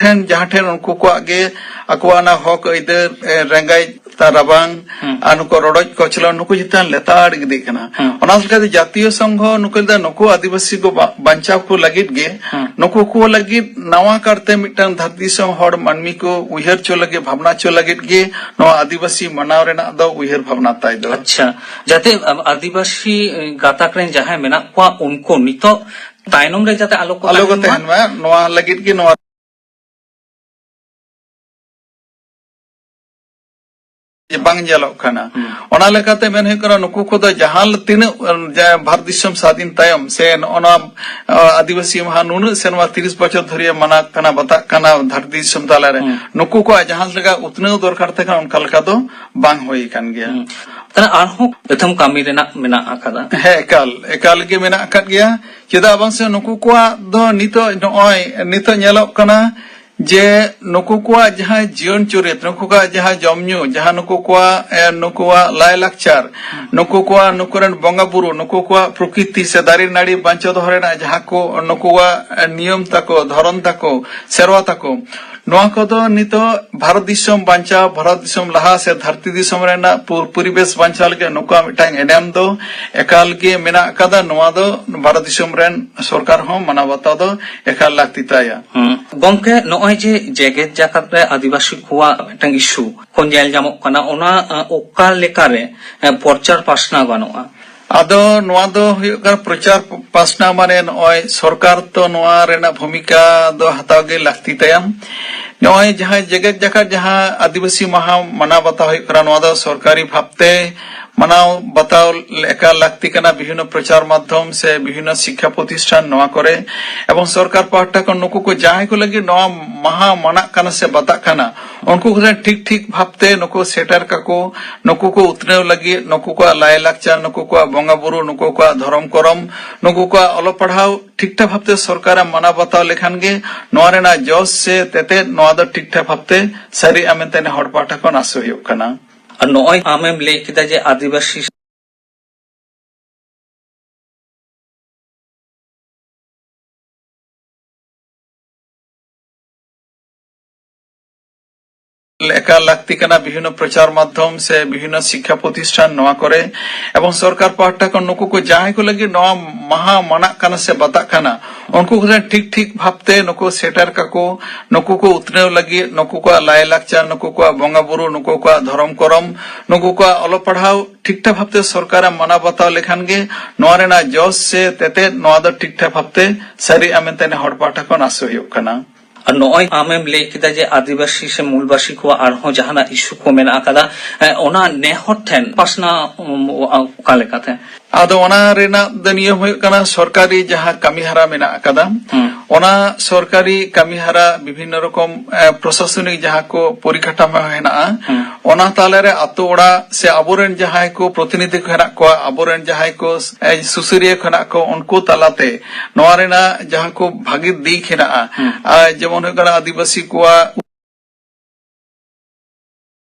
ᱴᱷᱮᱱ, ᱡᱟᱦᱟᱸ ᱴᱷᱮᱱ ᱩᱱᱠᱩ ᱠᱚᱣᱟᱜ ᱜᱮ ᱟᱠᱚᱣᱟᱜ ᱚᱱᱟ ᱦᱚᱠ ᱟᱹᱭᱫᱟᱹᱨ, ᱮ, ᱨᱮᱸᱜᱟᱡ ᱛᱟ ᱨᱟᱵᱟᱝ, ᱦᱩᱸ᱾ ᱟᱨ ᱱᱩᱠᱩ ᱨᱚᱰᱚᱡ ᱠᱚᱪᱞᱚᱱ, ᱱᱩᱠᱩ ᱪᱮᱛᱟᱱ ᱞᱮᱛᱟᱲ ᱤᱫᱤᱜ ᱠᱟᱱᱟ᱾ ᱦᱩᱸ᱾ ᱚᱱᱟ ᱞᱮᱠᱟᱛᱮ ᱡᱟᱛᱤᱭᱚ ᱥᱚᱝᱜᱷᱚ ᱱᱩᱠᱩ ᱞᱮᱫᱟ, ᱱᱩᱠᱩ ᱟᱹᱫᱤᱵᱟᱹᱥᱤ ᱠᱚ ᱵᱟ-, ᱵᱟᱧᱪᱟᱣ ᱠᱚ ᱞᱟᱹᱜᱤᱫ ᱜᱮ, ᱦᱩᱸ᱾ ᱱᱩᱠᱩ ᱠᱚ ᱞᱟᱹᱜᱤᱫ ᱱᱟᱣᱟ ᱠᱟᱨᱛᱮ ᱢᱤᱫᱴᱟᱝ ᱫᱷᱟᱹᱨᱛᱤ ᱫᱤᱥᱚᱢ ᱦᱚᱲ ᱢᱟᱹᱱᱢᱤ ᱠᱚ ᱩᱭᱦᱟᱹᱨ ᱪᱚ ᱞᱟᱹᱜᱤᱫ, ᱵᱷᱟᱵᱽᱱᱟ ᱪᱚ ᱞᱟᱹᱜᱤᱫ ᱜᱮ ᱱᱚᱣᱟ ᱟᱹᱫᱤᱵᱟᱹᱥᱤ ᱢᱟᱱᱟᱣ ᱨᱮᱱᱟᱜ ᱫᱚ ᱩᱭᱦᱟᱹᱨ ᱵᱷᱟᱵᱽᱱᱟ ᱛᱟᱭ ᱫᱚ᱾ ᱟᱪᱪᱷᱟ, ᱡᱟᱛᱮ ᱟᱹᱫᱤᱵᱟᱹᱥᱤ ᱜᱟᱛᱟᱠ ᱨᱮᱱ ᱡᱟᱦᱟᱸᱭ ᱢᱮᱱᱟᱜ ᱠᱚᱣᱟ, ᱩᱱᱠᱩ ᱱᱤᱛᱚᱜ ᱛᱟᱭᱱᱚᱢ ᱨᱮ ᱡᱟᱛᱮ ᱟᱞᱚ ᱠᱚ ᱟᱞᱚ ᱠᱚ ᱛᱟᱦᱮᱱ ᱢᱟ᱾ ᱛᱟᱦᱮᱱ ᱢᱟ, ᱱᱚᱣᱟ ᱞᱟᱹᱜᱤᱫ ᱜᱮ ᱱᱚᱣᱟ ᱵᱟᱝ ᱧᱮᱞᱚᱜ ᱠᱟᱱᱟ᱾ ᱦᱩᱸ᱾ ᱚᱱᱟ ᱞᱮᱠᱟᱛᱮ ᱢᱮᱱ ᱦᱩᱭᱩᱜ ᱠᱟᱱᱟ, ᱱᱩᱠᱩ ᱠᱚᱫᱚ ᱡᱟᱦᱟᱸ ᱛᱤᱱᱟᱹᱜ, ᱡᱟ-, ᱵᱷᱟᱨᱚᱛ ᱫᱤᱥᱚᱢ ᱥᱟᱹᱫᱷᱤᱱ ᱛᱟᱭᱚᱢ ᱥᱮ ᱱᱚᱜᱼᱚ ᱱᱚᱣᱟ, ᱟ, ᱟᱹᱫᱤᱵᱟᱹᱥᱤ ᱢᱟᱦᱟ ᱱᱩᱱᱟᱹᱜ ᱥᱮᱨᱢᱟ, ᱛᱤᱨᱤᱥ ᱵᱚᱪᱷᱚᱨ ᱫᱷᱩᱨᱤᱭᱟᱹ ᱢᱟᱱᱟᱜ ᱠᱟᱱᱟ, ᱵᱟᱛᱟᱜ ᱠᱟᱱᱟ ᱫᱷᱟᱹᱨᱛᱤ ᱫᱤᱥᱚᱢ ᱛᱟᱞᱟᱨᱮ, ᱦᱩᱸ᱾ ᱱᱩᱠᱩ ᱠᱚᱣᱟᱜ ᱡᱟᱦᱟᱸ ᱞᱮᱠᱟ ᱩᱛᱱᱟᱹᱣ ᱫᱚᱨᱠᱟᱨ ᱛᱟᱦᱮᱸ ᱠᱟᱱᱟ, ᱚᱱᱠᱟ ᱞᱮᱠᱟ ᱫᱚ ᱵᱟᱝ ᱦᱩᱭ ᱟᱠᱟᱱ ᱜᱮᱭᱟ᱾ ᱦᱩᱸ᱾ ᱛᱟᱦᱞᱮ ᱟᱨᱦᱚᱸ ᱮᱛᱚᱢ ᱠᱟᱹᱢᱤ ᱨᱮᱱᱟᱜ ᱢᱮᱱᱟᱜ ᱟᱠᱟᱫᱟ᱾ ᱦᱮᱸ, ᱮᱠᱟᱞ, ᱮᱠᱟᱞ ᱜᱮ ᱢᱮᱱᱟᱜ ᱟᱠᱟᱫ ᱜᱮᱭᱟ᱾ ᱪᱮᱫᱟᱜ ᱵᱟᱝ ᱥᱮ ᱱᱩᱠᱩ ᱠᱚᱣᱟᱜ ᱫᱚ ᱱᱤᱛᱚᱜ, ᱱᱚᱜᱼᱚᱭ ᱱᱤᱛᱚᱜ ᱧᱮᱞᱚᱜ ᱠᱟᱱᱟ ᱡᱮ ᱱᱩᱠᱩ ᱠᱚᱣᱟᱜ ᱡᱟᱦᱟᱸ ᱡᱤᱭᱚᱱ ᱪᱚᱨᱤᱛ, ᱱᱩᱠᱩ ᱠᱚᱣᱟᱜ ᱡᱟᱦᱟᱸ ᱡᱚᱢ ᱧᱩ, ᱡᱟᱦᱟᱸ ᱱᱩᱠᱩ ᱠᱚᱣᱟᱜ, ᱮ, ᱱᱩᱠᱩᱣᱟᱜ ᱞᱟᱭᱼᱞᱟᱠᱪᱟᱨ, ᱱᱩᱠᱩ ᱠᱚᱣᱟᱜ, ᱱᱩᱠᱩ ᱨᱮᱱ ᱵᱚᱸᱜᱟ ᱵᱩᱨᱩ, ᱱᱩᱠᱩ ᱠᱚᱣᱟᱜ ᱯᱨᱚᱠᱨᱤᱛᱤ ᱥᱮ ᱫᱟᱨᱮ ᱱᱟᱹᱲᱤ ᱵᱟᱧᱪᱟᱣ ᱫᱚᱦᱚ ᱨᱮᱱᱟᱜ ᱡᱟᱦᱟᱸ ᱠᱚ ᱱᱩᱠᱩᱣᱟᱜ, ᱮ, ᱱᱤᱭᱚᱢ ᱛᱟᱠᱚ, ᱫᱷᱚᱨᱚᱢ ᱛᱟᱠᱚ, ᱥᱮᱨᱣᱟ ᱛᱟᱠᱚ, ᱱᱚᱣᱟ ᱠᱚᱫᱚ ᱱᱤᱛᱚᱜ ᱵᱷᱟᱨᱚᱛ ᱫᱤᱥᱚᱢ ᱵᱟᱧᱪᱟᱣ, ᱵᱷᱟᱨᱚᱛ ᱫᱤᱥᱚᱢ ᱞᱟᱦᱟ ᱥᱮ ᱫᱷᱟᱹᱨᱛᱤ ᱫᱤᱥᱚᱢ ᱨᱮᱱᱟᱜ ᱯᱩᱨ-, ᱯᱚᱨᱤᱵᱮᱥ ᱵᱟᱧᱪᱟᱣ ᱞᱟᱹᱜᱤᱫ ᱱᱩᱠᱩᱣᱟᱜ ᱢᱤᱫᱴᱟᱝ ᱮᱱᱮᱢ ᱫᱚ ᱮᱠᱟᱞ ᱜᱮ ᱢᱮᱱᱟᱜ ᱟᱠᱟᱫᱟ᱾ ᱱᱚᱣᱟ ᱫᱚ ᱵᱷᱟᱨᱚᱛ ᱫᱤᱥᱚᱢ ᱨᱮᱱ ᱥᱚᱨᱠᱟᱨ ᱦᱚᱸ ᱢᱟᱱᱟᱣ ᱵᱟᱛᱟᱣ ᱫᱚ ᱮᱠᱟᱞ ᱞᱟᱹᱠᱛᱤ ᱛᱟᱭᱟ᱾ ᱦᱩᱸ᱾ ᱜᱚᱢᱠᱮ, ᱱᱚᱜᱼᱚᱭ ᱡᱮ ᱡᱮᱜᱮᱛ ᱡᱟᱠᱟᱛ ᱨᱮ ᱟᱹᱫᱤᱵᱟᱹᱥᱤ ᱠᱚᱣᱟᱜ ᱢᱤᱫᱴᱟᱝ ᱤᱥᱩ ᱠᱚ ᱧᱮᱞ ᱧᱟᱢᱚᱜ ᱠᱟᱱᱟ, ᱚᱱᱟ, ᱟ, ᱚᱠᱟ ᱞᱮᱠᱟᱨᱮ, ᱟ, ᱯᱨᱚᱪᱟᱨ ᱯᱟᱥᱱᱟᱣ ᱜᱟᱱᱚᱜᱼᱟ? ᱟᱫᱚ ᱱᱚᱣᱟ ᱫᱚ ᱦᱩᱭᱩᱜ ᱠᱟᱱᱟ, ᱯᱨᱚᱪᱟᱨ ᱯᱟᱥᱱᱟᱣ ᱢᱟᱱᱮ ᱱᱚᱜᱼᱚᱭ ᱥᱚᱨᱠᱟᱨ ᱛᱚ ᱱᱚᱣᱟ ᱨᱮᱱᱟᱜ ᱵᱷᱩᱢᱤᱠᱟ ᱫᱚ ᱦᱟᱛᱟᱣ ᱜᱮ ᱞᱟᱹᱠᱛᱤ ᱛᱟᱭᱟ᱾ ᱱᱚᱜᱼᱚᱭ ᱡᱟᱦᱟᱸ ᱡᱮᱜᱮᱛ ᱡᱟᱠᱟᱛ ᱡᱟᱦᱟᱸ ᱟᱹᱫᱤᱵᱟᱹᱥᱤ ᱢᱟᱦᱟ ᱢᱟᱱᱟᱣ ᱵᱟᱛᱟᱣ ᱦᱩᱭᱩᱜ ᱠᱟᱱᱟ, ᱱᱚᱣᱟ ᱫᱚ ᱥᱚᱨᱠᱟᱨᱤ ᱵᱷᱟᱵᱽᱛᱮ ᱢᱟᱱᱟᱣ ᱵᱟᱛᱟᱣ ᱮᱠᱟᱞ ᱞᱟᱹᱠᱛᱤ ᱠᱟᱱᱟ᱾ ᱵᱤᱵᱷᱤᱱᱱᱚ ᱯᱨᱚᱪᱟᱨ ᱢᱟᱫᱽᱫᱷᱚᱢ ᱥᱮ ᱵᱤᱵᱷᱤᱱᱱᱚ ᱥᱤᱠᱠᱷᱟ ᱯᱨᱚᱛᱤᱥᱴᱷᱟᱱ ᱱᱚᱣᱟ ᱠᱚᱨᱮ ᱮᱵᱚᱝ ᱥᱚᱨᱠᱟᱨ ᱯᱟᱦᱴᱟ ᱠᱷᱚᱱ ᱱᱩᱠᱩ ᱠᱚ ᱡᱟᱦᱟᱸᱭ ᱠᱚ ᱞᱟᱹᱜᱤᱫ ᱱᱚᱣᱟ ᱢᱟᱦᱟ ᱢᱟᱱᱟᱜ ᱠᱟᱱᱟ ᱥᱮ ᱵᱟᱛᱟᱜ ᱠᱟᱱᱟ, ᱩᱱᱠᱩ ᱠᱚ ᱴᱷᱤᱠ ᱴᱷᱤᱠ ᱵᱷᱟᱵᱽᱛᱮ ᱱᱩᱠᱩ ᱥᱮᱴᱮᱨ ᱠᱟᱠᱚ, ᱱᱩᱠᱩ ᱠᱚ ᱩᱛᱱᱟᱹᱣ ᱞᱟᱹᱜᱤᱫ, ᱱᱩᱠᱩ ᱠᱚᱣᱟᱜ ᱞᱟᱭᱼᱞᱟᱠᱪᱟᱨ, ᱱᱩᱠᱩ ᱠᱚᱣᱟᱜ ᱵᱚᱸᱜᱟ ᱵᱩᱨᱩ, ᱱᱩᱠᱩ ᱠᱚᱣᱟᱜ ᱫᱷᱚᱨᱚᱢ ᱠᱚᱨᱚᱢ, ᱱᱩᱠᱩ ᱠᱚᱣᱟᱜ ᱚᱞᱚᱜ ᱯᱟᱲᱦᱟᱣ ᱴᱷᱤᱠ ᱴᱷᱟᱠ ᱵᱷᱟᱵᱽᱛᱮ ᱥᱚᱨᱠᱟᱨᱮ ᱢᱟᱱᱟᱣ ᱵᱟᱛᱟᱣ ᱞᱮᱠᱷᱟᱱ ᱜᱮ ᱱᱚᱣᱟ ᱨᱮᱱᱟᱜ ᱡᱚᱥ ᱥᱮ ᱛᱮᱛᱮᱫ ᱱᱚᱣᱟ ᱫᱚ ᱴᱷᱤᱠ ᱴᱷᱟᱠ ᱵᱷᱟᱵᱽᱛᱮ ᱥᱟᱹᱨᱤᱜᱼᱟ ᱢᱮᱱᱛᱮ ᱱᱮ ᱦᱚᱲ ᱯᱟᱦᱴᱟ ᱠᱷᱚᱱ ᱟᱥ ᱦᱩᱭᱩᱜ ᱠᱟᱱᱟ᱾ ᱟᱨ ᱱᱚᱜᱼᱚᱭ ᱟᱢᱮᱢ ᱞᱟᱹᱭ ᱠᱮᱫᱟ ᱡᱮ ᱟᱹᱫᱤᱵᱟᱹᱥᱤ ᱮᱠᱟᱞ ᱞᱟᱹᱠᱛᱤ ᱠᱟᱱᱟ᱾ ᱵᱤᱵᱷᱤᱱᱱᱚ ᱯᱨᱚᱪᱟᱨ ᱢᱟᱫᱽᱫᱷᱚᱢ ᱥᱮ ᱵᱤᱵᱷᱤᱱᱱᱚ ᱥᱤᱠᱠᱷᱟ ᱯᱨᱚᱛᱤᱥᱴᱷᱟᱱ ᱱᱚᱣᱟ ᱠᱚᱨᱮ ᱮᱵᱚᱝ ᱥᱚᱨᱠᱟᱨ ᱯᱟᱦᱴᱟ ᱠᱷᱚᱱ ᱱᱩᱠᱩ ᱠᱚ ᱡᱟᱦᱟᱸᱭ ᱠᱚ ᱞᱟᱹᱜᱤᱫ ᱱᱚᱣᱟ ᱢᱟᱦᱟ ᱢᱟᱱᱟᱜ ᱠᱟᱱᱟ ᱥᱮ ᱵᱟᱛᱟᱜ ᱠᱟᱱᱟ, ᱩᱱᱠᱩ ᱠᱚ ᱴᱷᱤᱠ ᱴᱷᱤᱠ ᱵᱷᱟᱵᱽᱛᱮ ᱱᱩᱠᱩ ᱥᱮᱴᱮᱨ ᱠᱟᱠᱚ, ᱱᱩᱠᱩ ᱠᱚ ᱩᱛᱱᱟᱹᱣ ᱞᱟᱹᱜᱤᱫ, ᱱᱩᱠᱩ ᱠᱚᱣᱟᱜ ᱞᱟᱭᱼᱞᱟᱠᱪᱟᱨ, ᱱᱩᱠᱩ ᱠᱚᱣᱟᱜ ᱵᱚᱸᱜᱟ ᱵᱩᱨᱩ, ᱱᱩᱠᱩ ᱠᱚᱣᱟᱜ ᱫᱷᱚᱨᱚᱢ ᱠᱚᱨᱚᱢ, ᱱᱩᱠᱩ ᱠᱚᱣᱟᱜ ᱚᱞᱚᱜ ᱯᱟᱲᱦᱟᱣ ᱴᱷᱤᱠ ᱴᱷᱟᱠ ᱵᱷᱟᱵᱽᱛᱮ ᱥᱚᱨᱠᱟᱨᱮ ᱢᱟᱱᱟᱣ ᱵᱟᱛᱟᱣ ᱞᱮᱠᱷᱟᱱ ᱜᱮ ᱱᱚᱣᱟ ᱨᱮᱱᱟᱜ ᱡᱚᱥ ᱥᱮ ᱛᱮᱛᱮᱫ ᱱᱚᱣᱟ ᱫᱚ ᱴᱷᱤᱠ ᱴᱷᱟᱠ ᱵᱷᱟᱵᱽᱛᱮ ᱥᱟᱹᱨᱤᱜᱼᱟ ᱢᱮᱱᱛᱮ ᱱᱮ ᱦᱚᱲ ᱯᱟᱦᱴᱟ ᱠᱷᱚᱱ ᱟᱥ ᱦᱩᱭᱩᱜ ᱠᱟᱱᱟ᱾ ᱟᱨ ᱱᱚᱜᱼᱚᱭ ᱟᱢᱮᱢ ᱞᱟᱹᱭ ᱠᱮᱫᱟ ᱡᱮ ᱟᱹᱫᱤᱵᱟᱹᱥᱤ ᱥᱮ ᱢᱩᱞᱵᱟᱹᱥᱤ ᱠᱚᱣᱟᱜ ᱟᱨᱦᱚᱸ ᱡᱟᱦᱟᱱᱟᱜ ᱤᱥᱩ ᱠᱚ ᱢᱮᱱᱟᱜ ᱟᱠᱟᱫᱟ, ᱮ, ᱚᱱᱟ ᱱᱮᱦᱚᱨ ᱴᱷᱮᱱ ᱯᱟᱥᱱᱟᱣ, ᱩᱢ, ᱚᱠᱟ ᱞᱮᱠᱟᱛᱮ? ᱟᱫᱚ ᱚᱱᱟ ᱨᱮᱱᱟᱜ ᱫᱚ ᱱᱤᱭᱚᱢ ᱦᱩᱭᱩᱜ ᱠᱟᱱᱟ, ᱥᱚᱨᱠᱟᱨᱤ ᱡᱟᱦᱟᱸ ᱠᱟᱹᱢᱤ ᱦᱚᱨᱟ ᱢᱮᱱᱟᱜ ᱟᱠᱟᱫᱟ, ᱦᱩᱸ᱾ ᱚᱱᱟ ᱥᱚᱨᱠᱟᱨᱤ ᱠᱟᱹᱢᱤ ᱦᱚᱨᱟ ᱵᱤᱵᱷᱤᱱᱱᱚ ᱨᱚᱠᱚᱢ, ᱮ, ᱯᱨᱚᱥᱟᱥᱚᱱᱤᱠ ᱡᱟᱦᱟᱸ ᱠᱚ ᱯᱚᱨᱤᱠᱟᱴᱷᱟᱢᱳ ᱦᱮᱱᱟᱜᱼᱟ, ᱦᱩᱸ᱾ ᱚᱱᱟ ᱛᱟᱞᱟᱨᱮ ᱟᱛᱳ ᱚᱲᱟᱜ ᱥᱮ ᱟᱵᱚᱨᱮᱱ ᱡᱟᱦᱟᱸᱭ ᱠᱚ ᱯᱨᱚᱛᱤᱱᱤᱫᱷᱤ ᱠᱚ ᱦᱮᱱᱟᱜ ᱠᱚᱣᱟ, ᱟᱵᱚᱨᱮᱱ ᱡᱟᱦᱟᱸᱭ ᱠᱚ, ᱮ, ᱥᱩᱥᱟᱹᱨᱤᱭᱟᱹ ᱠᱚ ᱦᱮᱱᱟᱜ ᱠᱚ, ᱩᱱᱠᱩ ᱛᱟᱞᱟᱛᱮ ᱱᱚᱣᱟ ᱨᱮᱱᱟᱜ ᱡᱟᱦᱟᱸ ᱠᱚ ᱵᱷᱟᱹᱜᱤ ᱫᱤᱠ ᱦᱮᱱᱟᱜᱼᱟ, ᱦᱩᱸ᱾ ᱟᱨ ᱡᱮᱢᱚᱱ ᱦᱩᱭᱩᱜ ᱠᱟᱱᱟ ᱟᱹᱫᱤᱵᱟᱹᱥᱤ ᱠᱚᱣᱟᱜ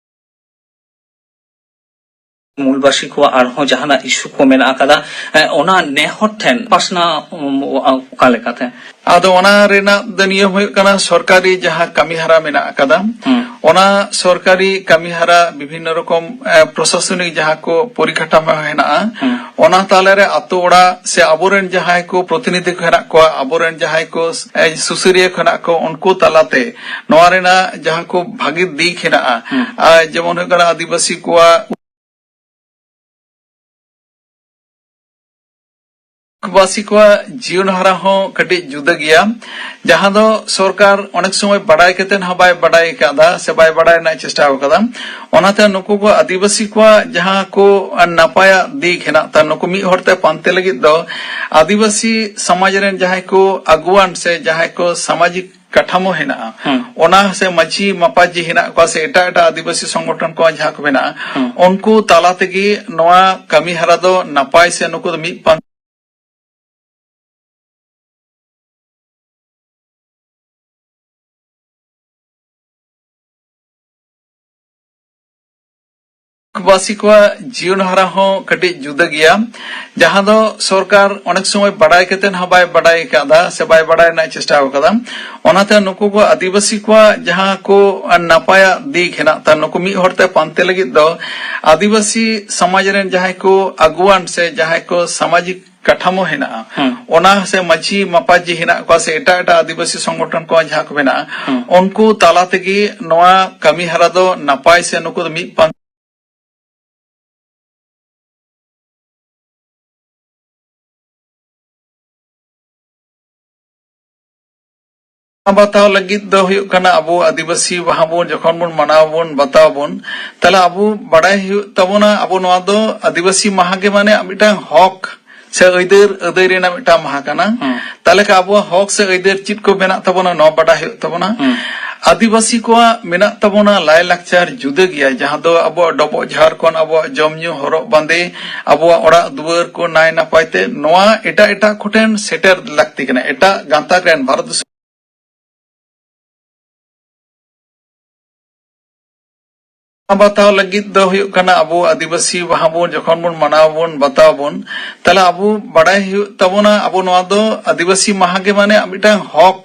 ᱢᱩᱞᱵᱟᱹᱥᱤ ᱠᱚᱣᱟᱜ ᱟᱨᱦᱚᱸ ᱡᱟᱦᱟᱱᱟᱜ ᱤᱥᱩ ᱠᱚ ᱢᱮᱱᱟᱜ ᱟᱠᱟᱫᱟ, ᱮ, ᱚᱱᱟ ᱱᱮᱦᱚᱨ ᱴᱷᱮᱱ ᱯᱟᱥᱱᱟᱣ, ᱩᱢ, ᱚᱠᱟ ᱞᱮᱠᱟᱛᱮ? ᱟᱫᱚ ᱚᱱᱟ ᱨᱮᱱᱟᱜ ᱫᱚ ᱱᱤᱭᱚᱢ ᱦᱩᱭᱩᱜ ᱠᱟᱱᱟ, ᱥᱚᱨᱠᱟᱨᱤ ᱡᱟᱦᱟᱸ ᱠᱟᱹᱢᱤ ᱦᱚᱨᱟ ᱢᱮᱱᱟᱜ ᱟᱠᱟᱫᱟ, ᱦᱩᱸ᱾ ᱚᱱᱟ ᱥᱚᱨᱠᱟᱨᱤ ᱠᱟᱹᱢᱤ ᱦᱚᱨᱟ ᱵᱤᱵᱷᱤᱱᱱᱚ ᱨᱚᱠᱚᱢ, ᱮ, ᱯᱨᱚᱥᱟᱥᱚᱱᱤᱠ ᱡᱟᱦᱟᱸ ᱠᱚ ᱯᱚᱨᱤᱠᱟᱴᱷᱟᱢᱳ ᱦᱮᱱᱟᱜᱼᱟ, ᱦᱩᱸ᱾ ᱚᱱᱟ ᱛᱟᱞᱟᱨᱮ ᱟᱛᱳ ᱚᱲᱟᱜ ᱥᱮ ᱟᱵᱚᱨᱮᱱ ᱡᱟᱦᱟᱸᱭ ᱠᱚ ᱯᱨᱚᱛᱤᱱᱤᱫᱷᱤ ᱠᱚ ᱦᱮᱱᱟᱜ ᱠᱚᱣᱟ, ᱟᱵᱚᱨᱮᱱ ᱡᱟᱦᱟᱸᱭ ᱠᱚ, ᱮ, ᱥᱩᱥᱟᱹᱨᱤᱭᱟᱹ ᱠᱚ ᱦᱮᱱᱟᱜ ᱠᱚ, ᱩᱱᱠᱩ ᱛᱟᱞᱟᱛᱮ ᱱᱚᱣᱟ ᱨᱮᱱᱟᱜ ᱡᱟᱦᱟᱸ ᱠᱚ ᱵᱷᱟᱹᱜᱤ ᱫᱤᱠ ᱦᱮᱱᱟᱜᱼᱟ, ᱦᱩᱸ᱾ ᱟᱨ ᱡᱮᱢᱚᱱ ᱦᱩᱭᱩᱜ ᱠᱟᱱᱟ ᱟᱹᱫᱤᱵᱟᱹᱥᱤ ᱠᱚᱣᱟᱜ ᱟᱹᱫᱤᱵᱟᱹᱥᱤ ᱠᱚᱣᱟᱜ ᱡᱤᱭᱚᱱ ᱦᱟᱨᱟ ᱦᱚᱸ ᱠᱟᱹᱴᱤᱡ ᱡᱩᱫᱟᱹ ᱜᱮᱭᱟ, ᱡᱟᱦᱟᱸ ᱫᱚ ᱥᱚᱨᱠᱟᱨ ᱚᱱᱮᱠ ᱥᱚᱢᱚᱭ ᱵᱟᱰᱟᱭ ᱠᱟᱛᱮ ᱦᱚᱸ ᱵᱟᱭ ᱵᱟᱰᱟᱭ ᱟᱠᱟᱫᱟ ᱥᱮ ᱵᱟᱭ ᱵᱟᱰᱟᱭ ᱨᱮᱱᱟᱜ ᱪᱮᱥᱴᱟ ᱟᱠᱟᱫᱟ᱾ ᱚᱱᱟᱛᱮ ᱱᱩᱠᱩ ᱠᱚ ᱟᱹᱫᱤᱵᱟᱹᱥᱤ ᱠᱚᱣᱟᱜ ᱡᱟᱦᱟᱸ ᱠᱚ ᱱᱟᱯᱟᱭᱟᱜ ᱫᱤᱠ ᱦᱮᱱᱟᱜ ᱛᱟ, ᱱᱩᱠᱩ ᱢᱤᱫ ᱦᱚᱲ ᱛᱮ ᱯᱟᱱᱛᱮ ᱞᱟᱹᱜᱤᱫ ᱫᱚ ᱟᱹᱫᱤᱵᱟᱹᱥᱤ ᱥᱚᱢᱟᱡᱽ ᱨᱮᱱ ᱡᱟᱦᱟᱸᱭ ᱠᱚ ᱟᱹᱜᱩᱣᱟᱱ ᱥᱮ ᱡᱟᱦᱟᱸᱭ ᱠᱚ ᱥᱟᱢᱟᱡᱤᱠ ᱠᱟᱴᱷᱟᱢᱳ ᱦᱮᱱᱟᱜᱼᱟ, ᱦᱮᱸ᱾ ᱚᱱᱟ ᱥᱮ ᱢᱟᱹᱡᱷᱤ ᱢᱟᱯᱟᱡᱷᱤ ᱦᱮᱱᱟᱜ ᱠᱚᱣᱟ ᱥᱮ ᱮᱴᱟᱜ ᱮᱴᱟᱜ ᱟᱹᱫᱤᱵᱟᱹᱥᱤ ᱥᱚᱝᱜᱚᱴᱷᱚᱱ ᱠᱚ ᱡᱟᱦᱟᱸ ᱠᱚ ᱢᱮᱱᱟᱜᱼᱟ, ᱦᱮᱸ᱾ ᱩᱱᱠᱩ ᱛᱟᱞᱟ ᱛᱮᱜᱮ ᱱᱚᱣᱟ ᱠᱟᱹᱢᱤ ᱦᱟᱨᱟ ᱫᱚ ᱱᱟᱯᱟᱭ ᱥᱮ ᱱᱩᱠᱩ ᱫᱚ ᱢᱤᱫ ᱯᱟᱱ- ᱟᱹᱫᱤᱵᱟᱹᱥᱤ ᱠᱚᱣᱟᱜ ᱡᱤᱭᱚᱱ ᱦᱟᱨᱟ ᱦᱚᱸ ᱠᱟᱹᱴᱤᱡ ᱡᱩᱫᱟᱹ ᱜᱮᱭᱟ, ᱡᱟᱦᱟᱸ ᱫᱚ ᱥᱚᱨᱠᱟᱨ ᱚᱱᱮᱠ ᱥᱚᱢᱚᱭ ᱵᱟᱰᱟᱭ ᱠᱟᱛᱮ ᱦᱚᱸ ᱵᱟᱭ ᱵᱟᱰᱟᱭ ᱟᱠᱟᱫᱟ ᱥᱮ ᱵᱟᱭ ᱵᱟᱰᱟᱭ ᱨᱮᱱᱟᱜ ᱪᱮᱥᱴᱟ ᱟᱠᱟᱫᱟ᱾ ᱚᱱᱟᱛᱮ ᱱᱩᱠᱩ ᱠᱚ ᱟᱹᱫᱤᱵᱟᱹᱥᱤ ᱠᱚᱣᱟᱜ ᱡᱟᱦᱟᱸ ᱠᱚ ᱱᱟᱯᱟᱭᱟᱜ ᱫᱤᱠ ᱦᱮᱱᱟᱜ ᱛᱟ, ᱱᱩᱠᱩ ᱢᱤᱫ ᱦᱚᱲ ᱛᱮ ᱯᱟᱱᱛᱮ ᱞᱟᱹᱜᱤᱫ ᱫᱚ ᱟᱹᱫᱤᱵᱟᱹᱥᱤ ᱥᱚᱢᱟᱡᱽ ᱨᱮᱱ ᱡᱟᱦᱟᱸᱭ ᱠᱚ ᱟᱹᱜᱩᱣᱟᱱ ᱥᱮ ᱡᱟᱦᱟᱸᱭ ᱠᱚ ᱥᱟᱢᱟᱡᱤᱠ ᱠᱟᱴᱷᱟᱢᱳ ᱦᱮᱱᱟᱜᱼᱟ, ᱦᱮᱸ᱾ ᱚᱱᱟ ᱥᱮ ᱢᱟᱹᱡᱷᱤ ᱢᱟᱯᱟᱡᱷᱤ ᱦᱮᱱᱟᱜ ᱠᱚᱣᱟ ᱥᱮ ᱮᱴᱟᱜ ᱮᱴᱟᱜ ᱟᱹᱫᱤᱵᱟᱹᱥᱤ ᱥᱚᱝᱜᱚᱴᱷᱚᱱ ᱠᱚ ᱡᱟᱦᱟᱸ ᱠᱚ ᱢᱮᱱᱟᱜᱼᱟ, ᱦᱮᱸ᱾ ᱩᱱᱠᱩ ᱛᱟᱞᱟ ᱛᱮᱜᱮ ᱱᱚᱣᱟ ᱠᱟᱹᱢᱤ ᱦᱟᱨᱟ ᱫᱚ ᱱᱟᱯᱟᱭ ᱥᱮ ᱱᱩᱠᱩ ᱫᱚ ᱢᱤᱫ ᱯᱟᱱ- ᱵᱟᱛᱟᱣ ᱞᱟᱹᱜᱤᱫ ᱫᱚ ᱦᱩᱭᱩᱜ ᱠᱟᱱᱟ, ᱟᱵᱚ ᱟᱹᱫᱤᱵᱟᱹᱥᱤ ᱢᱟᱦᱟ ᱵᱚᱱ ᱡᱚᱠᱷᱚᱱ ᱵᱚᱱ ᱢᱟᱱᱟᱣ ᱟᱵᱚᱱ, ᱵᱟᱛᱟᱣ ᱟᱵᱚᱱ, ᱛᱟᱦᱞᱮ ᱟᱵᱚ ᱵᱟᱰᱟᱭ ᱦᱩᱭᱩᱜ ᱛᱟᱵᱚᱱᱟ, ᱟᱵᱚ ᱱᱚᱣᱟ ᱫᱚ ᱟᱹᱫᱤᱵᱟᱹᱥᱤ ᱢᱟᱦᱟ ᱜᱮ ᱢᱟᱱᱮ ᱢᱤᱫᱴᱟᱝ ᱦᱚᱠ ᱥᱮ ᱟᱹᱭᱫᱟᱹᱨ ᱟᱹᱫᱟᱹᱭ ᱨᱮᱱᱟᱜ ᱢᱤᱫᱴᱟᱝ ᱢᱟᱦᱟ ᱠᱟᱱᱟ᱾ ᱦᱩᱸ᱾ ᱛᱟᱦᱞᱮ ᱠᱷᱟᱱ ᱟᱵᱚᱣᱟᱜ ᱦᱚᱠ ᱥᱮ ᱟᱹᱭᱫᱟᱹᱨ ᱪᱮᱫ ᱠᱚ ᱢᱮᱱᱟᱜ ᱛᱟᱵᱚᱱᱟ, ᱱᱚᱣᱟ ᱵᱟᱰᱟᱭ ᱦᱩᱭᱩᱜ ᱛᱟᱵᱚᱱᱟ᱾ ᱦᱩᱸ᱾ ᱟᱹᱫᱤᱵᱟᱹᱥᱤ ᱠᱚᱣᱟᱜ ᱢᱮᱱᱟᱜ ᱛᱟᱵᱚᱱᱟ ᱞᱟᱭᱼᱞᱟᱠᱪᱟᱨ ᱡᱩᱫᱟᱹ ᱜᱮᱭᱟ, ᱡᱟᱦᱟᱸ ᱫᱚ ᱟᱵᱚᱣᱟᱜ ᱰᱚᱵᱚᱜ ᱡᱷᱟᱲᱠᱷᱚᱸᱰ, ᱟᱵᱚᱣᱟᱜ ᱡᱚᱢ ᱧᱩ, ᱦᱚᱨᱚᱜ ᱵᱟᱸᱫᱮ, ᱟᱵᱚᱣᱟᱜ ᱚᱲᱟᱜ ᱫᱩᱣᱟᱹᱨ ᱠᱚ ᱱᱟᱭ ᱱᱟᱯᱟᱭ ᱛᱮ ᱱᱚᱣᱟ ᱮᱴᱟᱜ ᱮᱴᱟᱜ ᱠᱚᱴᱷᱮᱱ ᱥᱮᱴᱮᱨ ᱞᱟᱹᱠᱛᱤ ᱠᱟᱱᱟ, ᱮᱴᱟᱜ ᱜᱟᱛᱟᱠ ᱨᱮᱱ ᱵᱷᱟᱨᱚᱛ ᱫᱤᱥᱚᱢ ᱵᱟᱛᱟᱣ ᱞᱟᱹᱜᱤᱫ ᱫᱚ ᱦᱩᱭᱩᱜ ᱠᱟᱱᱟ, ᱟᱵᱚ ᱟᱹᱫᱤᱵᱟᱹᱥᱤ ᱢᱟᱦᱟ ᱵᱚᱱ ᱡᱚᱠᱷᱚᱱ ᱵᱚᱱ ᱢᱟᱱᱟᱣ ᱟᱵᱚᱱ, ᱵᱟᱛᱟᱣ ᱟᱵᱚᱱ, ᱛᱟᱦᱞᱮ ᱟᱵᱚ ᱵᱟᱰᱟᱭ ᱦᱩᱭᱩᱜ ᱛᱟᱵᱚᱱᱟ, ᱟᱵᱚ ᱱᱚᱣᱟ ᱫᱚ ᱟᱹᱫᱤᱵᱟᱹᱥᱤ ᱢᱟᱦᱟ ᱜᱮ ᱢᱟᱱᱮ ᱢᱤᱫᱴᱟᱝ ᱦᱚᱠ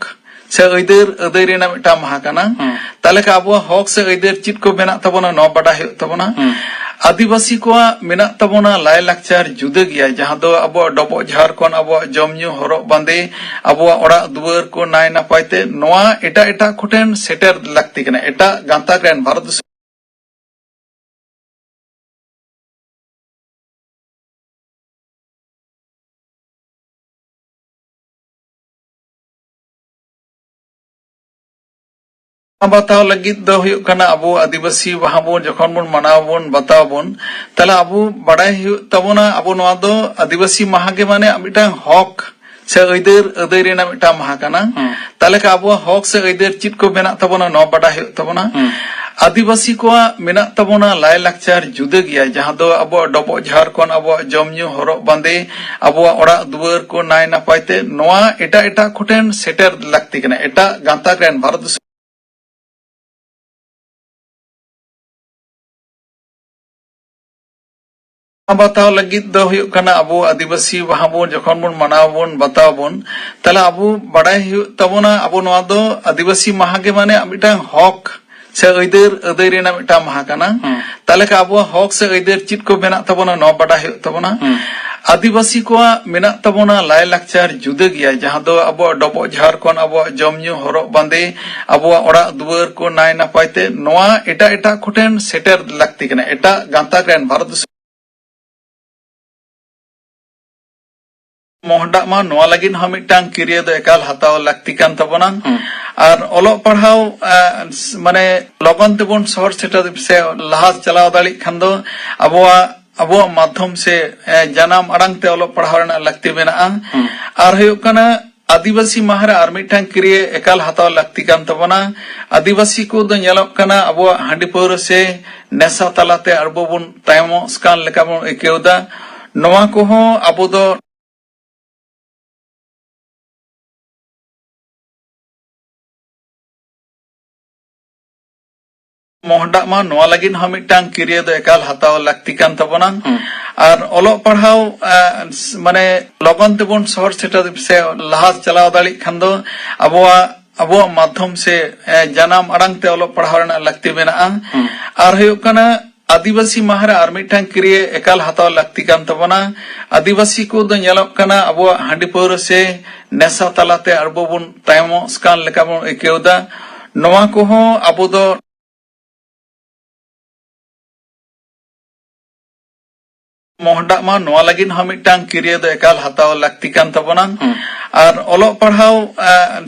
ᱥᱮ ᱟᱹᱭᱫᱟᱹᱨ ᱟᱹᱫᱟᱹᱭ ᱨᱮᱱᱟᱜ ᱢᱤᱫᱴᱟᱝ ᱢᱟᱦᱟ ᱠᱟᱱᱟ᱾ ᱦᱩᱸ᱾ ᱛᱟᱦᱞᱮ ᱠᱷᱟᱱ ᱟᱵᱚᱣᱟᱜ ᱦᱚᱠ ᱥᱮ ᱟᱹᱭᱫᱟᱹᱨ ᱪᱮᱫ ᱠᱚ ᱢᱮᱱᱟᱜ ᱛᱟᱵᱚᱱᱟ, ᱱᱚᱣᱟ ᱵᱟᱰᱟᱭ ᱦᱩᱭᱩᱜ ᱛᱟᱵᱚᱱᱟ᱾ ᱦᱩᱸ᱾ ᱟᱹᱫᱤᱵᱟᱹᱥᱤ ᱠᱚᱣᱟᱜ ᱢᱮᱱᱟᱜ ᱛᱟᱵᱚᱱᱟ ᱞᱟᱭᱼᱞᱟᱠᱪᱟᱨ ᱡᱩᱫᱟᱹ ᱜᱮᱭᱟ, ᱡᱟᱦᱟᱸ ᱫᱚ ᱟᱵᱚᱣᱟᱜ ᱰᱚᱵᱚᱜ ᱡᱷᱟᱲᱠᱷᱚᱸᱰ, ᱟᱵᱚᱣᱟᱜ ᱡᱚᱢ ᱧᱩ, ᱦᱚᱨᱚᱜ ᱵᱟᱸᱫᱮ, ᱟᱵᱚᱣᱟᱜ ᱚᱲᱟᱜ ᱫᱩᱣᱟᱹᱨ ᱠᱚ ᱱᱟᱭ ᱱᱟᱯᱟᱭ ᱛᱮ ᱱᱚᱣᱟ ᱮᱴᱟᱜ ᱮᱴᱟᱜ ᱠᱚᱴᱷᱮᱱ ᱥᱮᱴᱮᱨ ᱞᱟᱹᱠᱛᱤ ᱠᱟᱱᱟ, ᱮᱴᱟᱜ ᱜᱟᱛᱟᱠ ᱨᱮᱱ ᱵᱷᱟᱨᱚᱛ ᱫᱤᱥᱚᱢ ᱵᱟᱛᱟᱣ ᱞᱟᱹᱜᱤᱫ ᱫᱚ ᱦᱩᱭᱩᱜ ᱠᱟᱱᱟ, ᱟᱵᱚ ᱟᱹᱫᱤᱵᱟᱹᱥᱤ ᱢᱟᱦᱟ ᱵᱚᱱ ᱡᱚᱠᱷᱚᱱ ᱵᱚᱱ ᱢᱟᱱᱟᱣ ᱵᱚᱱ ᱵᱟᱛᱟᱣ ᱵᱚᱱ, ᱛᱟᱦᱞᱮ ᱟᱵᱚ ᱵᱟᱰᱟᱭ ᱦᱩᱭᱩᱜ ᱛᱟᱵᱚᱱᱟ, ᱟᱵᱚ ᱱᱚᱣᱟ ᱫᱚ ᱟᱹᱫᱤᱵᱟᱹᱥᱤ ᱢᱟᱦᱟ ᱜᱮ ᱢᱟᱱᱮ ᱢᱤᱫᱴᱟᱝ ᱦᱚᱠ ᱥᱮ ᱟᱹᱭᱫᱟᱹᱨ ᱟᱹᱫᱟᱹᱭ ᱨᱮᱱᱟᱜ ᱢᱤᱫᱴᱟᱝ ᱢᱟᱦᱟ ᱠᱟᱱᱟ᱾ ᱦᱩᱸ᱾ ᱛᱟᱦᱞᱮ ᱠᱷᱟᱱ ᱟᱵᱚᱣᱟᱜ ᱦᱚᱠ ᱥᱮ ᱟᱹᱭᱫᱟᱹᱨ ᱪᱮᱫ ᱠᱚ ᱢᱮᱱᱟᱜ ᱛᱟᱵᱚᱱᱟ, ᱱᱚᱣᱟ ᱵᱟᱰᱟᱭ ᱦᱩᱭᱩᱜ ᱛᱟᱵᱚᱱᱟ᱾ ᱦᱩᱸ᱾ ᱟᱹᱫᱤᱵᱟᱹᱥᱤ ᱠᱚᱣᱟᱜ ᱢᱮᱱᱟᱜ ᱛᱟᱵᱚᱱᱟ ᱞᱟᱭᱼᱞᱟᱠᱪᱟᱨ ᱡᱩᱫᱟᱹ ᱜᱮᱭᱟ, ᱡᱟᱦᱟᱸ ᱫᱚ ᱟᱵᱚᱣᱟᱜ ᱰᱚᱵᱚᱜ ᱡᱷᱟᱲ ᱠᱷᱚᱱ ᱟᱵᱚᱣᱟᱜ ᱡᱚᱢ ᱧᱩ, ᱦᱚᱨᱚᱜ ᱵᱟᱸᱫᱮ, ᱟᱵᱚᱣᱟᱜ ᱚᱲᱟᱜ ᱫᱩᱣᱟᱹᱨ ᱠᱚ ᱱᱟᱭ ᱱᱟᱯᱟᱭ ᱛᱮ ᱱᱚᱣᱟ ᱮᱴᱟᱜ ᱮᱴᱟᱜ ᱠᱚᱴᱷᱮᱱ ᱥᱮᱴᱮᱨ ᱞᱟᱹᱠᱛᱤ ᱠᱟᱱᱟ, ᱮᱴᱟᱜ ᱜᱟᱛᱟᱠ ᱨᱮᱱ, ᱵᱷᱟᱨᱚᱛ ᱫᱤᱥᱚᱢ ᱵᱟᱛᱟᱣ ᱞᱟᱹᱜᱤᱫ ᱫᱚ ᱦᱩᱭᱩᱜ ᱠᱟᱱᱟ, ᱟᱵᱚ ᱟᱹᱫᱤᱵᱟᱹᱥᱤ ᱢᱟᱦᱟ ᱵᱚᱱ ᱡᱚᱠᱷᱚᱱ ᱵᱚᱱ ᱢᱟᱱᱟᱣ ᱵᱚᱱ ᱵᱟᱛᱟᱣ ᱵᱚᱱ, ᱛᱟᱦᱞᱮ ᱟᱵᱚ ᱵᱟᱰᱟᱭ ᱦᱩᱭᱩᱜ ᱛᱟᱵᱚᱱᱟ, ᱟᱵᱚ ᱱᱚᱣᱟ ᱫᱚ ᱟᱹᱫᱤᱵᱟᱹᱥᱤ ᱢᱟᱦᱟ ᱜᱮ ᱢᱟᱱᱮ ᱢᱤᱫᱴᱟᱝ ᱦᱚᱠ ᱥᱮ ᱟᱹᱭᱫᱟᱹᱨ ᱟᱹᱫᱟᱹᱭ ᱨᱮᱱᱟᱜ ᱢᱤᱫᱴᱟᱝ ᱢᱟᱦᱟ ᱠᱟᱱᱟ᱾ ᱦᱩᱸ᱾ ᱛᱟᱦᱞᱮ ᱠᱷᱟᱱ ᱟᱵᱚᱣᱟᱜ ᱦᱚᱠ ᱥᱮ ᱟᱹᱭᱫᱟᱹᱨ ᱪᱮᱫ ᱠᱚ ᱢᱮᱱᱟᱜ ᱛᱟᱵᱚᱱᱟ, ᱱᱚᱣᱟ ᱵᱟᱰᱟᱭ ᱦᱩᱭᱩᱜ ᱛᱟᱵᱚᱱᱟ᱾ ᱦᱩᱸ᱾ ᱟᱹᱫᱤᱵᱟᱹᱥᱤ ᱠᱚᱣᱟᱜ ᱢᱮᱱᱟᱜ ᱛᱟᱵᱚᱱᱟ ᱞᱟᱭᱼᱞᱟᱠᱪᱟᱨ ᱡᱩᱫᱟᱹ ᱜᱮᱭᱟ, ᱡᱟᱦᱟᱸ ᱫᱚ ᱟᱵᱚᱣᱟᱜ ᱰᱚᱵᱚᱜ ᱡᱷᱟᱲ ᱠᱷᱚᱱ ᱟᱵᱚᱣᱟᱜ ᱡᱚᱢ ᱧᱩ, ᱦᱚᱨᱚᱜ ᱵᱟᱸᱫᱮ, ᱟᱵᱚᱣᱟᱜ ᱚᱲᱟᱜ ᱫᱩᱣᱟᱹᱨ ᱠᱚ ᱱᱟᱭ ᱱᱟᱯᱟᱭ ᱛᱮ ᱱᱚᱣᱟ ᱮᱴᱟᱜ ᱮᱴᱟᱜ ᱠᱚᱴᱷᱮᱱ ᱥᱮᱴᱮᱨ ᱞᱟᱹᱠᱛᱤ ᱠᱟᱱᱟ, ᱮᱴᱟᱜ ᱜᱟᱛᱟᱠ ᱨᱮᱱ, ᱵᱷᱟᱨᱚᱛ ᱫᱤᱥᱚᱢ ᱢᱚᱦᱰᱟᱜ ᱢᱟ, ᱱᱚᱣᱟ ᱞᱟᱹᱜᱤᱫ ᱦᱚᱸ ᱢᱤᱫᱴᱟᱝ ᱠᱤᱨᱭᱟᱹ ᱫᱚ ᱮᱠᱟᱞ ᱦᱟᱛᱟᱣ ᱞᱟᱹᱠᱛᱤ ᱠᱟᱱ ᱛᱟᱵᱚᱱᱟ᱾ ᱦᱩᱸ᱾ ᱟᱨ ᱚᱞᱚᱜ ᱯᱟᱲᱦᱟᱣ, ᱮ, ᱢᱟᱱᱮ ᱞᱚᱜᱚᱱ ᱛᱮᱵᱚᱱ ᱥᱚᱦᱚᱨ ᱥᱮᱴᱮᱨ ᱥᱮ ᱞᱟᱦᱟ ᱪᱟᱞᱟᱣ ᱫᱟᱲᱮᱭᱟᱜ ᱠᱷᱟᱱ ᱫᱚ ᱟᱵᱚᱣᱟᱜ, ᱟᱵᱚᱣᱟᱜ ᱢᱟᱫᱽᱫᱷᱚᱢ ᱥᱮ, ᱮ, ᱡᱟᱱᱟᱢ ᱟᱲᱟᱝ ᱛᱮ ᱚᱞᱚᱜ ᱯᱟᱲᱦᱟᱣ ᱨᱮᱱᱟᱜ ᱞᱟᱹᱠᱛᱤ ᱢᱮᱱᱟᱜᱼᱟ᱾ ᱦᱩᱸ᱾ ᱟᱨ ᱦᱩᱭᱩᱜ ᱠᱟᱱᱟ, ᱟᱹᱫᱤᱵᱟᱹᱥᱤ ᱢᱟᱦᱟ ᱨᱮ ᱟᱨ ᱢᱤᱫᱴᱟᱝ ᱠᱤᱨᱭᱟᱹ ᱮᱠᱟᱞ ᱦᱟᱛᱟᱣ ᱞᱟᱹᱠᱛᱤ ᱠᱟᱱ ᱛᱟᱵᱚᱱᱟ᱾ ᱟᱹᱫᱤᱵᱟᱹᱥᱤ ᱠᱚᱫᱚ ᱧᱮᱞᱚᱜ ᱠᱟᱱᱟ, ᱟᱵᱚᱣᱟᱜ ᱦᱟᱺᱰᱤ ᱯᱟᱹᱣᱨᱟᱹ ᱥᱮ ᱱᱮᱥᱟ ᱛᱟᱞᱟᱛᱮ ᱟᱵᱚ ᱵᱚᱱ ᱛᱟᱭᱚᱢᱚᱜ ᱠᱟᱱ ᱞᱮᱠᱟ ᱵᱚᱱ ᱟᱹᱭᱠᱟᱹᱣ ᱮᱫᱟ᱾ ᱱᱚᱣᱟ ᱠᱚᱦᱚᱸ ᱟᱵᱚ ᱫᱚ ᱢᱚᱦᱰᱟᱜ ᱢᱟ, ᱱᱚᱣᱟ ᱞᱟᱹᱜᱤᱫ ᱦᱚᱸ ᱢᱤᱫᱴᱟᱝ ᱠᱤᱨᱭᱟᱹ ᱫᱚ ᱮᱠᱟᱞ ᱦᱟᱛᱟᱣ ᱞᱟᱹᱠᱛᱤ ᱠᱟᱱ ᱛᱟᱵᱚᱱᱟ᱾ ᱦᱩᱸ᱾ ᱟᱨ ᱚᱞᱚᱜ ᱯᱟᱲᱦᱟᱣ, ᱮ, ᱢᱟᱱᱮ ᱞᱚᱜᱚᱱ ᱛᱮᱵᱚᱱ ᱥᱚᱦᱚᱨ ᱥᱮᱴᱮᱨ ᱥᱮ ᱞᱟᱦᱟ ᱪᱟᱞᱟᱣ ᱫᱟᱲᱮᱭᱟᱜ ᱠᱷᱟᱱ ᱫᱚ ᱟᱵᱚᱣᱟᱜ, ᱟᱵᱚᱣᱟᱜ ᱢᱟᱫᱽᱫᱷᱚᱢ ᱥᱮ, ᱮ, ᱡᱟᱱᱟᱢ ᱟᱲᱟᱝ ᱛᱮ ᱚᱞᱚᱜ ᱯᱟᱲᱦᱟᱣ ᱨᱮᱱᱟᱜ ᱞᱟᱹᱠᱛᱤ ᱢᱮᱱᱟᱜᱼᱟ᱾ ᱦᱩᱸ᱾ ᱟᱨ ᱦᱩᱭᱩᱜ ᱠᱟᱱᱟ, ᱟᱹᱫᱤᱵᱟᱹᱥᱤ ᱢᱟᱦᱟ ᱨᱮ ᱟᱨ ᱢᱤᱫᱴᱟᱝ ᱠᱤᱨᱭᱟᱹ ᱮᱠᱟᱞ ᱦᱟᱛᱟᱣ ᱞᱟᱹᱠᱛᱤ ᱠᱟᱱ ᱛᱟᱵᱚᱱᱟ᱾ ᱟᱹᱫᱤᱵᱟᱹᱥᱤ ᱠᱚᱫᱚ ᱧᱮᱞᱚᱜ ᱠᱟᱱᱟ, ᱟᱵᱚᱣᱟᱜ ᱦᱟᱺᱰᱤ ᱯᱟᱹᱣᱨᱟᱹ ᱥᱮ ᱱᱮᱥᱟ ᱛᱟᱞᱟᱛᱮ ᱟᱵᱚ ᱵᱚᱱ ᱛᱟᱭᱚᱢᱚᱜ ᱠᱟᱱ ᱞᱮᱠᱟ ᱵᱚᱱ ᱟᱹᱭᱠᱟᱹᱣ ᱮᱫᱟ᱾ ᱱᱚᱣᱟ ᱠᱚᱦᱚᱸ ᱟᱵᱚ ᱫᱚ ᱢᱚᱦᱰᱟᱜ ᱢᱟ, ᱱᱚᱣᱟ ᱞᱟᱹᱜᱤᱫ ᱦᱚᱸ ᱢᱤᱫᱴᱟᱝ ᱠᱤᱨᱭᱟᱹ ᱫᱚ ᱮᱠᱟᱞ ᱦᱟᱛᱟᱣ ᱞᱟᱹᱠᱛᱤ ᱠᱟᱱ ᱛᱟᱵᱚᱱᱟ᱾ ᱦᱩᱸ᱾ ᱟᱨ ᱚᱞᱚᱜ ᱯᱟᱲᱦᱟᱣ, ᱮ,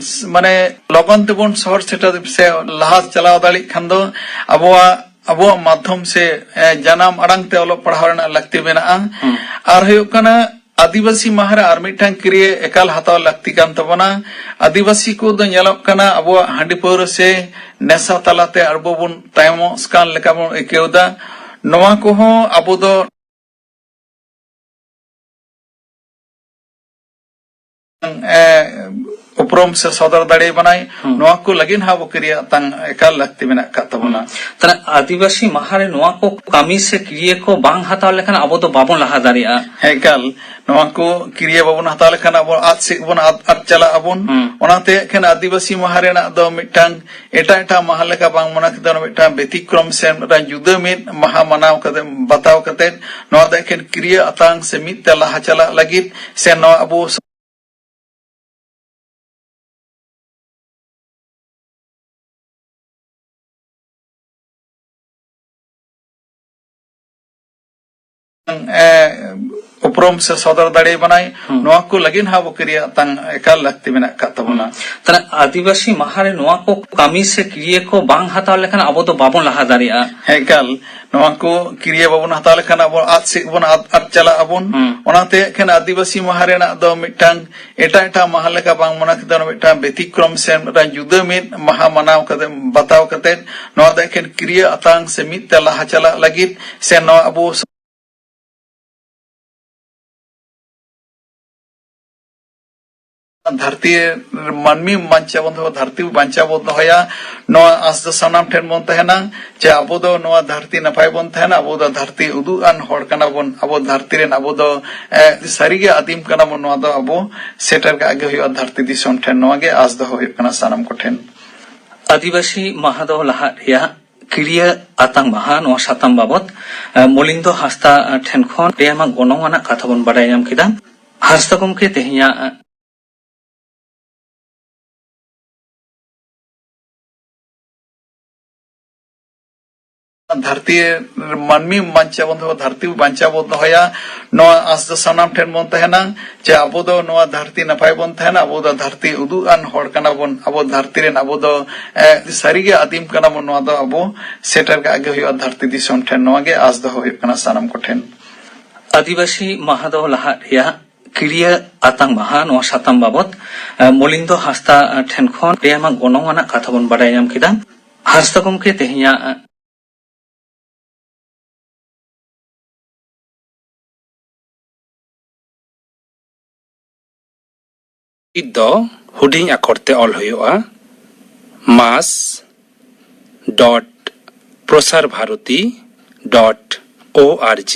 ᱢᱟᱱᱮ ᱞᱚᱜᱚᱱ ᱛᱮᱵᱚᱱ ᱥᱚᱦᱚᱨ ᱥᱮᱴᱮᱨ ᱥᱮ ᱞᱟᱦᱟ ᱪᱟᱞᱟᱣ ᱫᱟᱲᱮᱭᱟᱜ ᱠᱷᱟᱱ ᱫᱚ ᱟᱵᱚᱣᱟᱜ, ᱟᱵᱚᱣᱟᱜ ᱢᱟᱫᱽᱫᱷᱚᱢ ᱥᱮ, ᱮ, ᱡᱟᱱᱟᱢ ᱟᱲᱟᱝ ᱛᱮ ᱚᱞᱚᱜ ᱯᱟᱲᱦᱟᱣ ᱨᱮᱱᱟᱜ ᱞᱟᱹᱠᱛᱤ ᱢᱮᱱᱟᱜᱼᱟ᱾ ᱦᱩᱸ᱾ ᱟᱨ ᱦᱩᱭᱩᱜ ᱠᱟᱱᱟ, ᱟᱹᱫᱤᱵᱟᱹᱥᱤ ᱢᱟᱦᱟ ᱨᱮ ᱟᱨ ᱢᱤᱫᱴᱟᱝ ᱠᱤᱨᱭᱟᱹ ᱮᱠᱟᱞ ᱦᱟᱛᱟᱣ ᱞᱟᱹᱠᱛᱤ ᱠᱟᱱ ᱛᱟᱵᱚᱱᱟ᱾ ᱟᱹᱫᱤᱵᱟᱹᱥᱤ ᱠᱚᱫᱚ ᱧᱮᱞᱚᱜ ᱠᱟᱱᱟ, ᱟᱵᱚᱣᱟᱜ ᱦᱟᱺᱰᱤ ᱯᱟᱹᱣᱨᱟᱹ ᱥᱮ ᱱᱮᱥᱟ ᱛᱟᱞᱟᱛᱮ ᱟᱵᱚ ᱵᱚᱱ ᱛᱟᱭᱚᱢᱚᱜ ᱠᱟᱱ ᱞᱮᱠᱟ ᱵᱚᱱ ᱟᱹᱭᱠᱟᱹᱣ ᱮᱫᱟ᱾ ᱱᱚᱣᱟ ᱠᱚᱦᱚᱸ ᱟᱵᱚ ᱫᱚ ᱮ, ᱩᱯᱨᱩᱢ ᱥᱮ ᱥᱚᱫᱚᱨ ᱫᱟᱲᱮᱭᱟᱵᱚᱱᱟᱭ, ᱦᱩᱸ᱾ ᱱᱚᱣᱟ ᱠᱚ ᱞᱟᱹᱜᱤᱫ ᱦᱚᱸ ᱟᱵᱚ ᱠᱤᱨᱭᱟᱹ ᱟᱛᱟᱝ ᱮᱠᱟᱞ ᱞᱟᱹᱠᱛᱤ ᱢᱮᱱᱟᱜ ᱟᱠᱟᱫ ᱛᱟᱵᱚᱱᱟ᱾ ᱦᱩᱸ᱾ ᱛᱟᱦᱞᱮ ᱟᱹᱫᱤᱵᱟᱹᱥᱤ ᱢᱟᱦᱟ ᱨᱮ ᱱᱚᱣᱟ ᱠᱚ ᱠᱟᱹᱢᱤ ᱥᱮ ᱠᱤᱨᱭᱟᱹ ᱠᱚ ᱵᱟᱝ ᱦᱟᱛᱟᱣ ᱞᱮᱠᱷᱟᱱ ᱟᱵᱚ ᱫᱚ ᱵᱟᱵᱚᱱ ᱞᱟᱦᱟ ᱫᱟᱲᱮᱭᱟᱜᱼᱟ᱾ ᱦᱮᱸ, ᱮᱠᱟᱞ᱾ ᱱᱚᱣᱟ ᱠᱚ ᱠᱤᱨᱭᱟᱹ ᱵᱟᱵᱚᱱ ᱦᱟᱛᱟᱣ ᱞᱮᱠᱷᱟᱱ ᱟᱵᱚ ᱟᱫ ᱥᱮᱫ ᱵᱚᱱ ᱟᱫ, ᱟᱫ ᱪᱟᱞᱟᱜ ᱟᱵᱚᱱ᱾ ᱦᱩᱸ᱾ ᱚᱱᱟᱛᱮ ᱮᱠᱷᱮᱱ ᱟᱹᱫᱤᱵᱟᱹᱥᱤ ᱢᱟᱦᱟ ᱨᱮᱱᱟᱜ ᱫᱚ ᱢᱤᱫᱴᱟᱝ ᱮᱴᱟᱜ ᱮᱴᱟᱜ ᱢᱟᱦᱟ ᱞᱮᱠᱟ ᱵᱟᱝ ᱢᱚᱱᱮ ᱠᱟᱛᱮ ᱢᱤᱫᱴᱟᱝ ᱵᱮᱛᱤᱠᱨᱚᱢ ᱥᱮ ᱢᱤᱫᱴᱟᱝ ᱡᱩᱫᱟᱹ ᱢᱤᱫ ᱢᱟᱦᱟ ᱢᱟᱱᱟᱣ ᱠᱟᱛᱮ, ᱵᱟᱛᱟᱣ ᱠᱟᱛᱮ, ᱱᱚᱣᱟ ᱫᱚ ᱮᱠᱷᱮᱱ ᱠᱤᱨᱭᱟᱹ ᱟᱛᱟᱝ ᱥᱮ ᱢᱤᱫ ᱛᱮ ᱞᱟᱦᱟ ᱪᱟᱞᱟᱜ ᱞᱟᱹᱜᱤᱫ ᱥᱮ ᱱᱚᱣᱟ ᱟᱵᱚ ᱮ, ᱩᱯᱨᱩᱢ ᱥᱮ ᱥᱚᱫᱚᱨ ᱫᱟᱲᱮᱭᱟᱵᱚᱱᱟᱭ, ᱦᱩᱸ᱾ ᱱᱚᱣᱟ ᱠᱚ ᱞᱟᱹᱜᱤᱫ ᱦᱚᱸ ᱟᱵᱚ ᱠᱤᱨᱭᱟᱹ ᱟᱛᱟᱝ ᱮᱠᱟᱞ ᱞᱟᱹᱠᱛᱤ ᱢᱮᱱᱟᱜ ᱟᱠᱟᱫ ᱛᱟᱵᱚᱱᱟ᱾ ᱦᱩᱸ᱾ ᱛᱟᱦᱞᱮ ᱟᱹᱫᱤᱵᱟᱹᱥᱤ ᱢᱟᱦᱟ ᱨᱮ ᱱᱚᱣᱟ ᱠᱚ ᱠᱟᱹᱢᱤ ᱥᱮ ᱠᱤᱨᱭᱟᱹ ᱠᱚ ᱵᱟᱝ ᱦᱟᱛᱟᱣ ᱞᱮᱠᱷᱟᱱ ᱟᱵᱚ ᱫᱚ ᱵᱟᱵᱚᱱ ᱞᱟᱦᱟ ᱫᱟᱲᱮᱭᱟᱜᱼᱟ᱾ ᱦᱮᱸ, ᱮᱠᱟᱞ᱾ ᱱᱚᱣᱟ ᱠᱚ ᱠᱤᱨᱭᱟᱹ ᱵᱟᱵᱚᱱ ᱦᱟᱛᱟᱣ ᱞᱮᱠᱷᱟᱱ ᱟᱵᱚ ᱟᱫ ᱥᱮᱫ ᱵᱚᱱ ᱟᱫ, ᱟᱫ ᱪᱟᱞᱟᱜ ᱟᱵᱚᱱ᱾ ᱦᱩᱸ᱾ ᱚᱱᱟᱛᱮ ᱮᱠᱷᱮᱱ ᱟᱹᱫᱤᱵᱟᱹᱥᱤ ᱢᱟᱦᱟ ᱨᱮᱱᱟᱜ ᱫᱚ ᱢᱤᱫᱴᱟᱝ ᱮᱴᱟᱜ ᱮᱴᱟᱜ ᱢᱟᱦᱟ ᱞᱮᱠᱟ ᱵᱟᱝ ᱢᱚᱱᱮ ᱠᱟᱛᱮ ᱢᱤᱫᱴᱟᱝ ᱵᱮᱛᱤᱠᱨᱚᱢ ᱥᱮ ᱢᱤᱫᱴᱟᱝ ᱡᱩᱫᱟᱹ ᱢᱤᱫ ᱢᱟᱦᱟ ᱢᱟᱱᱟᱣ ᱠᱟᱛᱮ, ᱵᱟᱛᱟᱣ ᱠᱟᱛᱮ, ᱱᱚᱣᱟ ᱫᱚ ᱮᱠᱷᱮᱱ ᱠᱤᱨᱭᱟᱹ ᱟᱛᱟᱝ ᱥᱮ ᱢᱤᱫ ᱛᱮ ᱞᱟᱦᱟ ᱪᱟᱞᱟᱜ ᱞᱟᱹᱜᱤᱫ ᱥᱮ ᱱᱚᱣᱟ ᱟᱵᱚ ᱫᱷᱟᱹᱨᱛᱤ ᱢᱟᱹᱱᱢᱤ ᱵᱟᱧᱪᱟᱣ ᱵᱚᱱ ᱫᱚᱦᱚ, ᱫᱷᱟᱹᱨᱛᱤ ᱵᱟᱧᱪᱟᱣ ᱵᱚᱱ ᱫᱚᱦᱚᱭᱟ᱾ ᱱᱚᱣᱟ ᱟᱸᱥ ᱫᱚ ᱥᱟᱱᱟᱢ ᱴᱷᱮᱱ ᱵᱚᱱ ᱛᱟᱦᱮᱱᱟ ᱡᱮ ᱟᱵᱚ ᱫᱚ ᱱᱚᱣᱟ ᱫᱷᱟᱹᱨᱛᱤ ᱱᱟᱯᱟᱭ ᱵᱚᱱ ᱛᱟᱦᱮᱱᱟ, ᱟᱵᱚ ᱫᱚ ᱫᱷᱟᱹᱨᱛᱤ ᱩᱫᱩᱜ ᱟᱱ ᱦᱚᱲ ᱠᱟᱱᱟ ᱵᱚᱱ, ᱟᱵᱚ ᱫᱷᱟᱹᱨᱛᱤ ᱨᱮᱱ, ᱟᱵᱚ ᱫᱚ, ᱮ, ᱥᱟᱹᱨᱤᱜᱮ ᱟᱹᱫᱤᱢ ᱠᱟᱱᱟ ᱵᱚᱱ᱾ ᱱᱚᱣᱟ ᱫᱚ ᱟᱵᱚ ᱥᱮᱴᱮᱨ ᱠᱟᱜ ᱜᱮ ᱦᱩᱭᱩᱜᱼᱟ ᱫᱷᱟᱹᱨᱛᱤ ᱫᱤᱥᱚᱢ ᱴᱷᱮᱱ᱾ ᱱᱚᱣᱟ ᱜᱮ ᱟᱸᱥ ᱫᱚᱦᱚ ᱦᱩᱭᱩᱜ ᱠᱟᱱᱟ ᱥᱟᱱᱟᱢ ᱠᱚᱴᱷᱮᱱ᱾ ᱟᱹᱫᱤᱵᱟᱹᱥᱤ ᱢᱟᱦᱟ ᱫᱚ ᱞᱟᱦᱟᱜ ᱨᱮᱭᱟᱜ ᱠᱤᱨᱭᱟᱹ ᱟᱛᱟᱝ ᱢᱟᱦᱟ, ᱱᱚᱣᱟ ᱥᱟᱛᱟᱢ ᱵᱟᱵᱚᱛ, ᱮ, ᱢᱚᱞᱤᱱᱫᱚ ᱦᱟᱸᱥᱫᱟ ᱴᱷᱮᱱ ᱠᱷᱚᱱ ᱟᱹᱰᱤ ᱟᱭᱢᱟ ᱜᱚᱱᱚᱝ ᱟᱱᱟᱜ ᱠᱟᱛᱷᱟ ᱵᱚᱱ ᱵᱟᱰᱟᱭ ᱧᱟᱢ ᱠᱮᱫᱟ᱾ ᱦᱟᱸᱥᱫᱟ ᱜᱚᱢᱠᱮ, ᱛᱮᱦᱮᱧᱟᱜ ᱫᱷᱟᱹᱨᱛᱤ ᱢᱟᱹᱱᱢᱤ ᱵᱟᱧᱪᱟᱣ ᱵᱚᱱ ᱫᱚᱦᱚ, ᱫᱷᱟᱹᱨᱛᱤ ᱵᱟᱧᱪᱟᱣ ᱵᱚᱱ ᱫᱚᱦᱚᱭᱟ᱾ ᱱᱚᱣᱟ ᱟᱸᱥ ᱫᱚ ᱥᱟᱱᱟᱢ ᱴᱷᱮᱱ ᱵᱚᱱ ᱛᱟᱦᱮᱱᱟ ᱡᱮ ᱟᱵᱚ ᱫᱚ ᱱᱚᱣᱟ ᱫᱷᱟᱹᱨᱛᱤ ᱱᱟᱯᱟᱭ ᱵᱚᱱ ᱛᱟᱦᱮᱱᱟ, ᱟᱵᱚ ᱫᱚ ᱫᱷᱟᱹᱨᱛᱤ ᱩᱫᱩᱜ ᱟᱱ ᱦᱚᱲ ᱠᱟᱱᱟ ᱵᱚᱱ, ᱟᱵᱚ ᱫᱷᱟᱹᱨᱛᱤ ᱨᱮᱱ ᱟᱵᱚ ᱫᱚ, ᱮ, ᱥᱟᱹᱨᱤᱜᱮ ᱟᱹᱫᱤᱢ ᱠᱟᱱᱟ ᱵᱚᱱ᱾ ᱱᱚᱣᱟ ᱫᱚ ᱟᱵᱚ ᱥᱮᱴᱮᱨ ᱠᱟᱜ ᱜᱮ ᱦᱩᱭᱩᱜᱼᱟ ᱫᱷᱟᱹᱨᱛᱤ ᱫᱤᱥᱚᱢ ᱴᱷᱮᱱ᱾ ᱱᱚᱣᱟ ᱜᱮ ᱟᱸᱥ ᱫᱚᱦᱚ ᱦᱩᱭᱩᱜ ᱠᱟᱱᱟ ᱥᱟᱱᱟᱢ ᱠᱚᱴᱷᱮᱱ᱾ ᱟᱹᱫᱤᱵᱟᱹᱥᱤ ᱢᱟᱦᱟ ᱫᱚ ᱞᱟᱦᱟᱜ ᱨᱮᱭᱟᱜ ᱠᱤᱲᱤᱭᱟᱹ ᱟᱛᱟᱝ ᱢᱟᱦᱟ, ᱱᱚᱣᱟ ᱥᱟᱛᱟᱢ ᱵᱟᱵᱚᱛ, ᱮ, ᱢᱚᱞᱤᱱᱫᱚ ᱦᱟᱸᱥᱫᱟ ᱴᱷᱮᱱ ᱠᱷᱚᱱ ᱟᱹᱰᱤ ᱟᱭᱢᱟ ᱜᱚᱱᱚᱝ ᱟᱱᱟᱜ ᱠᱟᱛᱷᱟ ᱵᱚᱱ ᱵᱟᱰᱟᱭ ᱧᱟᱢ ᱠᱮᱫᱟ᱾ ᱦᱟᱸᱥᱫᱟ ᱜᱚᱢᱠᱮ, ᱛᱮᱦᱮᱧᱟᱜ ᱫᱚ ᱦᱩᱰᱤᱧ ᱟᱠᱷᱚᱨ ᱛᱮ ᱚᱞ ᱦᱩᱭᱩᱜᱼᱟ, mas dot prasarbharati dot org,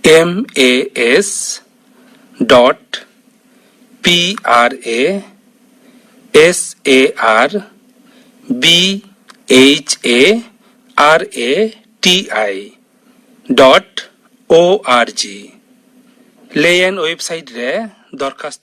M A S dot P R A S A R B H A R A T I dot org ᱞᱟᱹᱭᱟᱱ ᱣᱮᱵᱥᱟᱭᱤᱴ ᱨᱮ ᱫᱚᱨᱠᱷᱟᱥᱛᱚ